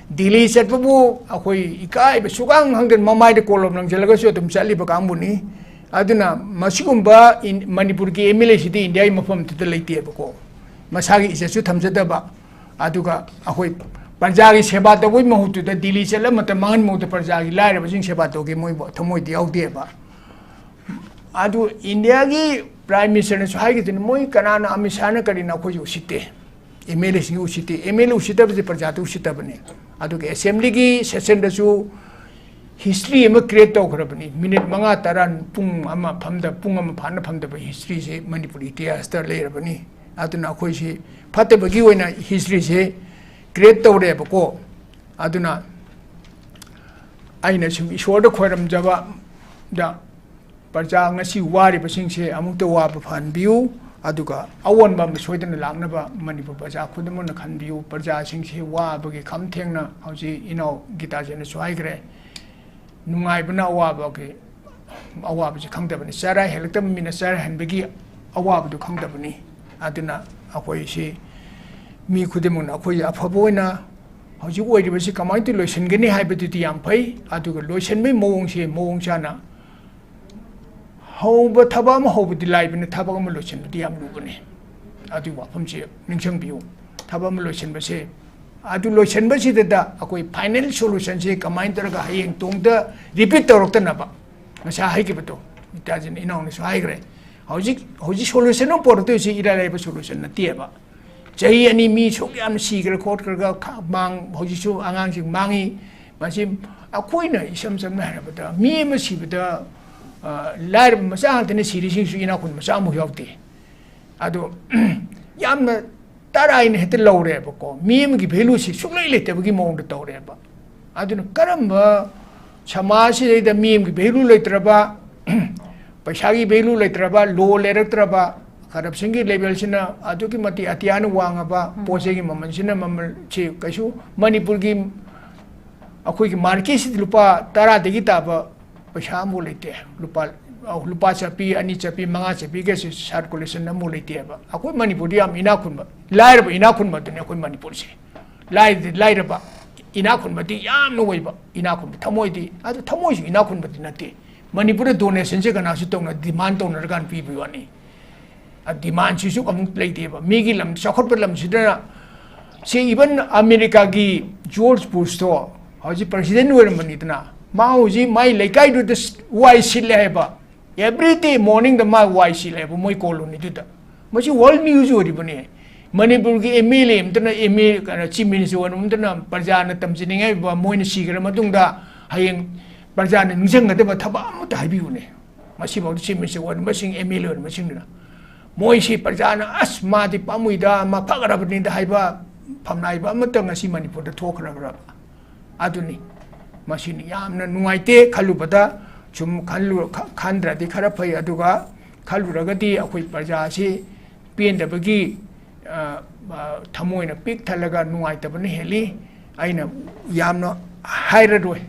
ꯗꯤꯜꯂꯤ ꯆꯠꯄꯕꯨ ꯑꯩꯈꯣꯏ ꯏꯀꯥꯏꯕ ꯁꯨꯈꯪ ꯈꯪꯗꯅ ꯃꯃꯥꯏꯗ ꯀꯣꯂꯣꯝ ꯂꯪꯁꯤꯜꯂꯒꯁꯨ ꯑꯗꯨꯝ ꯆꯠꯂꯤꯕ ꯀꯥꯡꯕꯨꯅꯤ꯫ ꯑꯗꯨꯅ ꯃꯁꯤꯒꯨꯝꯕ ꯏꯟ-, ꯃꯅꯤꯄꯨꯔꯒꯤ ꯑꯦꯝ ꯑꯦꯜ ꯑꯦꯁꯤꯗꯤ ꯏꯟꯗꯤꯌꯥꯒꯤ ꯃꯐꯝ ꯑꯃꯠꯇꯗ ꯂꯩꯇꯦꯕꯀꯣ꯫ ꯃꯁꯥꯒꯤ ꯏꯖꯠꯁꯨ ꯊꯝꯖꯗꯕ, ꯑꯗꯨꯒ ꯑꯩꯈꯣꯏ ꯄ꯭ꯔꯖꯥꯒꯤ ꯁꯦꯕꯥ ꯇꯧꯕꯒꯤ ꯃꯍꯨꯠꯇꯨꯗ ꯗꯤꯜꯂꯤ ꯆꯠꯂ ꯃꯇꯝ ꯃꯥꯡꯍꯟꯕ ꯃꯍꯨꯠꯇ ꯄ꯭ꯔꯖꯥꯒꯤ ꯂꯥꯏꯔꯕꯁꯤꯡ ꯁꯦꯕꯥ ꯇꯧꯒꯦ ꯃꯣꯏ ꯊꯃꯣꯏꯗ ꯌꯥꯎꯗꯦꯕ꯫ ꯑꯗꯨ ꯏꯟꯗꯤꯌꯥꯒꯤ ꯄ꯭ꯔꯥꯏꯝ ꯃꯤꯅꯤꯁꯇꯔꯅꯁꯨ ꯍꯥꯏꯈꯤꯗꯨꯅꯤ, ꯃꯣꯏ ꯀꯅꯥꯅ, ꯑꯃꯤꯠ ꯁꯥꯍꯅ ꯀꯔꯤꯅ ꯑꯩꯈꯣꯏꯁꯨ ꯎꯁꯤꯠꯇꯦ, ꯑꯦꯝ ꯑꯦꯜ ꯑꯦꯁꯤꯡ ꯎꯁꯤꯠꯇꯦ꯫ ꯑꯦꯝ ꯑꯦꯜ ꯑꯦ ꯎꯁꯤꯠꯇꯕꯁꯦ ꯄ꯭ꯔꯖꯥꯗ ꯎꯁꯤꯠꯇꯕꯅꯤ꯫ ꯑꯗꯨꯒ ꯑꯦꯁꯦꯝꯕ꯭ꯂꯤꯒꯤ ꯁꯦꯁꯟꯗꯁꯨ ꯍꯤꯁꯇ꯭ꯔꯤ ꯑꯃ ꯀ꯭ꯔꯤꯌꯦꯠ ꯇꯧꯈ꯭ꯔꯕꯅꯤ꯫ ꯃꯤꯅꯤꯠ ꯃꯉꯥ ꯇꯔꯥ, ꯄꯨꯡ ꯑꯃ ꯐꯝꯗ-, ꯄꯨꯡ ꯑꯃ ꯐꯥꯅ ꯐꯝꯗꯕ ꯍꯤꯁꯇ꯭ꯔꯤꯁꯦ ꯃꯅꯤꯄꯨꯔ ꯏꯇꯤꯍꯥꯁꯇ ꯂꯩꯔꯕꯅꯤ꯫ ꯑꯗꯨꯅ ꯑꯩꯈꯣꯏꯁꯤ ꯐꯠꯇꯕꯒꯤ ꯑꯣꯏꯅ ꯍꯤꯁꯇ꯭ꯔꯤꯁꯦ ꯀ꯭ꯔꯤꯌꯦꯠ ꯇꯧꯔꯦꯕꯀꯣ꯫ ꯑꯗꯨꯅ ꯑꯩꯅ ꯁꯨꯝ ꯏꯁꯣꯔꯗ ꯈꯣꯏꯔꯝꯖꯕꯗ, ꯄ꯭ꯔꯖꯥ ꯉꯁꯤ ꯋꯥꯔꯤꯕꯁꯤꯡꯁꯦ ꯑꯃꯨꯛꯇ ꯋꯥꯕ ꯐꯍꯟꯕꯤꯌꯨ, ꯑꯗꯨꯒ ꯑꯑꯣꯟꯕ ꯑꯃ ꯁꯣꯏꯗꯅ ꯂꯥꯛꯅꯕ ꯃꯅꯤꯄꯨꯔ ꯄ꯭ꯔꯖꯥ ꯈꯨꯗꯤꯡꯃꯛꯅ ꯈꯟꯕꯤꯌꯨ꯫ ꯄ꯭ꯔꯖꯥꯁꯤꯡꯁꯦ ꯋꯥꯕꯒꯤ ꯈꯝ ꯊꯦꯡꯅ ꯍꯧꯖꯤꯛ ꯏꯅꯥꯎ ꯒꯤꯇꯥꯖꯤꯅꯁꯨ ꯍꯥꯏꯈ꯭ꯔꯦ, ꯅꯨꯡꯉꯥꯏꯕꯅ ꯑꯋꯥꯕꯒꯤ, ꯑꯋꯥꯕꯁꯤ ꯈꯪꯗꯕꯅꯤ, ꯆꯔꯥ ꯍꯦꯜꯂꯛꯇꯕ ꯃꯤꯅ ꯆꯔꯥ ꯍꯦꯟꯕꯒꯤ ꯑꯋꯥꯕꯗꯨ ꯈꯪꯗꯕꯅꯤ꯫ ꯑꯗꯨꯅ ꯑꯩꯈꯣꯏꯁꯤ ꯃꯤ ꯈꯨꯗꯤꯡꯃꯛꯅ ꯑꯩꯈꯣꯏ ꯑꯐꯕ ꯑꯣꯏꯅ ꯍꯧꯖꯤꯛ ꯑꯣꯏꯔꯤꯕꯁꯤ ꯀꯃꯥꯏꯅ ꯇꯧꯔ ꯂꯣꯏꯁꯤꯟꯒꯅꯤ ꯍꯥꯏꯕꯗꯨꯗꯤ ꯌꯥꯝ ꯐꯩ, ꯑꯗꯨꯒ ꯂꯣꯏꯁꯤꯟꯕꯒꯤ ꯃꯑꯣꯡꯁꯦ ꯃꯑꯣꯡ ꯆꯥꯅ ꯍꯧꯕ, ꯊꯕꯛ ꯑꯃ ꯍꯧꯕꯗꯤ ꯂꯥꯏꯕꯅꯤ, ꯊꯕꯛ ꯑꯃ ꯂꯣꯏꯁꯤꯟꯕꯗꯤ ꯌꯥꯝ ꯂꯨꯕꯅꯤ꯫ ꯑꯗꯨꯒꯤ ꯋꯥꯐꯝꯁꯦ ꯅꯤꯡꯁꯤꯡꯕꯤꯌꯨ꯫ ꯊꯕꯛ ꯑꯃ ꯂꯣꯏꯁꯤꯟꯕꯁꯦ, ꯑꯗꯨ ꯂꯣꯏꯁꯤꯟꯕꯁꯤꯗ ꯑꯩꯈꯣꯏ ꯐꯥꯏꯅꯦꯜ ꯁꯣꯂꯨꯁꯟꯁꯦ ꯀꯃꯥꯏꯅ ꯇꯧꯔꯒ ꯍꯌꯦꯡ ꯇꯨꯡꯗ ꯔꯤꯄꯤꯠ ꯇꯧꯔꯛꯇꯅꯕ, ꯉꯁꯥꯏ ꯍꯥꯏꯈꯤꯕꯗꯣ, ꯏꯇꯥꯖꯤꯅ, ꯏꯅꯥꯎꯅꯁꯨ ꯍꯥꯏꯈ꯭ꯔꯦ꯫ ꯍꯧꯖꯤꯛ, ꯍꯧꯖꯤꯛ ꯁꯣꯂꯨꯁꯟ ꯑꯃ ꯄꯨꯔꯛꯇꯣꯏꯁꯤ ꯏꯔꯥꯏ ꯂꯥꯏꯕ ꯁꯣꯂꯨꯁꯟ ꯅꯠꯇꯦꯕ꯫ ꯆꯍꯤ ꯑꯅꯤ ꯃꯤ ꯁꯨꯛ ꯌꯥꯝꯅ ꯁꯤꯈ꯭ꯔ ꯈꯣꯠꯈ꯭ꯔꯒ ꯈ-, ꯃꯥꯡ-, ꯍꯧꯖꯤꯛꯁꯨ ꯑꯉꯥꯡꯁꯤꯡ ꯃꯥꯡꯉꯤ꯫ ꯃꯁꯤ ꯑꯩꯈꯣꯏꯅ ꯏꯁꯝ ꯁꯝꯅ ꯍꯥꯏꯔꯕꯗ ꯃꯤ ꯑꯃ ꯁꯤꯕꯗ, ꯑ, ꯂꯥꯏꯔꯕ ꯃꯆꯥ ꯉꯥꯛꯇꯅ ꯁꯤꯔꯤꯁꯤꯡꯁꯨ ꯏꯅꯥꯛ ꯈꯨꯟꯕ ꯃꯆꯥ ꯑꯃꯐꯥꯎ ꯌꯥꯎꯗꯦ꯫ ꯑꯗꯣ ꯌꯥꯝꯅ ꯇꯔꯥꯏꯅ ꯍꯦꯛꯇ ꯂꯧꯔꯦꯕꯀꯣ꯫ ꯃꯤ ꯑꯃꯒꯤ ꯚꯦꯂꯨꯁꯤ ꯁꯨꯛꯂꯩ ꯂꯩꯇꯕꯒꯤ ꯃꯑꯣꯡꯗ ꯇꯧꯔꯦꯕ꯫ ꯑꯗꯨꯅ ꯀꯔꯝꯕ ꯁꯃꯥꯖꯁꯤꯗꯩꯗ ꯃꯤ ꯑꯃꯒꯤ value ꯂꯩꯇ꯭ꯔꯕ, ꯄꯩꯁꯥꯒꯤ value ꯂꯩꯇ꯭ꯔꯕ, law ꯂꯩꯔꯛꯇ꯭ꯔꯕ, corruptionꯒꯤ levelꯁꯤꯅ ꯑꯗꯨꯛꯀꯤ ꯃꯇꯤꯛ ꯑꯇꯤꯌꯥꯅ ꯋꯥꯡꯉꯕ, ꯎꯝ꯫ ꯄꯣꯠ ꯆꯩꯒꯤ ꯃꯃꯜꯁꯤꯅ ꯃꯃꯜꯁꯤ ꯀꯩꯁꯨ ꯃꯅꯤꯄꯨꯔꯒꯤ ꯑꯩꯈꯣꯏꯒꯤ marketꯁꯤꯗ ꯂꯨꯄꯥ ꯇꯔꯥꯗꯒꯤ ꯇꯥꯕ ꯄꯩꯁꯥ ꯑꯃꯐꯥꯎ ꯂꯩꯇꯦ꯫ ꯂꯨꯄꯥ, ꯂꯨꯄꯥ ꯆꯠꯄꯤ, ꯑꯅꯤ ꯆꯠꯄꯤ, ꯃꯉꯥ ꯆꯠꯄꯤꯒꯁꯦ circulation ꯑꯃꯐꯥꯎ ꯂꯩꯇꯦꯕ꯫ ꯑꯩꯈꯣꯏ ꯃꯅꯤꯄꯨꯔꯗꯤ ꯌꯥꯝ ꯏꯅꯥꯛ ꯈꯨꯟꯕ, ꯂꯥꯏꯔꯕ ꯏꯅꯥꯛ ꯈꯨꯟꯕꯗꯨꯅꯤ ꯑꯩꯈꯣꯏ ꯃꯅꯤꯄꯨꯔꯁꯦ꯫ ꯂꯥꯏꯔꯗꯤ ꯂꯥꯏꯔꯕ, ꯏꯅꯥꯛ ꯈꯨꯟꯕꯗꯤ ꯌꯥꯝꯅ ꯑꯣꯏꯕ, ꯏꯅꯥꯛ ꯈꯨꯟꯕ ꯊꯃꯣꯏꯗꯤ, ꯑꯗꯨ ꯊꯃꯣꯏꯁꯨ ꯏꯅꯥꯛ ꯈꯨꯟꯕꯗꯤ ꯅꯠꯇꯦ꯫ ꯃꯅꯤꯄꯨꯔꯗ donationꯁꯦ ꯀꯅꯥꯁꯨ ꯇꯧꯅ, demand ꯇꯧꯅꯔꯀꯥꯟꯗ ꯄꯤꯕꯒꯤ ꯋꯥꯅꯤ꯫ ꯑ, demandꯁꯤꯁꯨ ꯑꯃꯨꯛ ꯂꯩꯇꯦꯕ꯫ ꯃꯤꯒꯤ ꯂꯝ, ꯆꯥꯎꯈꯠꯄ ꯂꯝꯁꯤꯗꯅ, ꯁꯤ even Americaꯒꯤ George Bushꯇꯣ ꯍꯧꯖꯤꯛ president ꯑꯣꯏꯔꯝꯕꯅꯤꯗꯅ, ꯃꯥ ꯍꯧꯖꯤꯛ ꯃꯥꯏ ꯂꯩꯀꯥꯏꯗꯨꯗ ꯋꯥꯏ ꯁꯤꯠꯂꯦ ꯍꯥꯏꯕ, every day morningꯗ ꯃꯥ ꯋꯥꯏ ꯁꯤꯠꯂꯦ ꯍꯥꯏꯕ ꯃꯣꯏ colonyꯗꯨꯗ꯫ ꯃꯁꯤ world news ꯑꯣꯏꯔꯤꯕꯅꯤ꯫ ꯃꯅꯤꯄꯨꯔꯒꯤ MLA ꯑꯃꯇꯅ, MLA, ꯀꯩꯅꯣ, chief minister ꯑꯣꯏꯔꯕ ꯑꯃꯇꯅ ꯄ꯭ꯔꯖꯥꯅ ꯇꯝꯖꯅꯤꯡꯉꯥꯏ ꯑꯣꯏꯕ, ꯃꯣꯏꯅ ꯁꯤꯈ꯭ꯔ ꯃꯇꯨꯡꯗ ꯍꯌꯦꯡ ꯄ꯭ꯔꯖꯥꯅ ꯅꯤꯡꯁꯤꯡꯒꯗꯕ ꯊꯕꯛ ꯑꯃꯇ ꯍꯥꯏꯕꯤꯌꯨꯅꯦ꯫ ꯃꯁꯤꯐꯥꯎꯗ chief minister ꯑꯣꯏꯔꯝꯕꯁꯤꯡ, MLA ꯑꯣꯏꯔꯝꯕꯁꯤꯡꯗꯨꯅ꯫ ꯃꯣꯏꯁꯤ ꯄ꯭ꯔꯖꯥꯅ, "ꯑꯁ, ꯃꯥꯗꯤ ꯄꯥꯝꯃꯨꯏꯗ, ꯃꯥ ꯐꯈ꯭ꯔꯕꯅꯤꯗ" ꯍꯥꯏꯕ ꯐꯝꯅꯥꯏꯕ ꯑꯃꯠꯇ ꯉꯁꯤ ꯃꯅꯤꯄꯨꯔꯗ ꯊꯣꯛꯈ꯭ꯔꯕ꯭ꯔꯕ? ꯑꯗꯨꯅꯤ꯫ ꯃꯁꯤꯅꯤ ꯌꯥꯝꯅ ꯅꯨꯡꯉꯥꯏꯇꯦ ꯈꯜꯂꯨꯕꯗ꯫ ꯁꯨꯝ ꯈꯜꯂꯨ-, ꯈ-, ꯈꯟꯗ꯭ꯔꯗꯤ ꯈꯔ ꯐꯩ꯫ ꯑꯗꯨꯒ ꯈꯜꯂꯨꯔꯒꯗꯤ ꯑꯩꯈꯣꯏ ꯄ꯭ꯔꯖꯥꯁꯤ ꯄꯦꯟꯗꯕꯒꯤ, ꯑ, ꯑ, ꯊꯃꯣꯏꯅ ꯄꯤꯛ ꯊꯜꯂꯒ ꯅꯨꯡꯉꯥꯏꯇꯕꯅ ꯍꯦꯜꯂꯤ꯫ ꯑꯩꯅ ꯌꯥꯝꯅ ꯍꯥꯏꯔꯔꯣꯏ,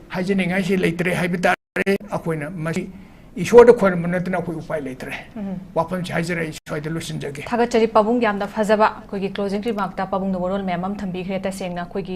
ꯍꯥꯏꯖꯅꯤꯡꯉꯥꯏꯁꯤ ꯂꯩꯇ꯭ꯔꯦ ꯍꯥꯏꯕ ꯇꯥꯔꯦ꯫ ꯑꯩꯈꯣꯏꯅ ꯃꯁꯤ ꯏꯁꯣꯔꯗ ꯈꯣꯏꯔꯝꯕ ꯅꯠꯇꯅ ꯑꯩꯈꯣꯏ ꯎꯄꯥꯏ ꯂꯩꯇ꯭ꯔꯦ꯫ ꯎꯝ꯫ ꯋꯥꯐꯝꯁꯤ ꯍꯥꯏꯖꯔ ꯑꯩ ꯁ꯭ꯋꯥꯏꯗ ꯂꯣꯏꯁꯤꯟꯖꯒꯦ꯫ ꯊꯥꯒꯠꯆꯔꯤ ꯄꯥꯕꯨꯡ, ꯌꯥꯝꯅ ꯐꯖꯕ ꯑꯩꯈꯣꯏꯒꯤ closing remarkꯇ ꯄꯥꯕꯨꯡꯅ ꯋꯥꯔꯣꯜ ꯃꯌꯥꯝ ꯑꯃ ꯊꯝꯕꯤꯈ꯭ꯔꯦ꯫ ꯇꯁꯦꯡꯅ ꯑꯩꯈꯣꯏꯒꯤ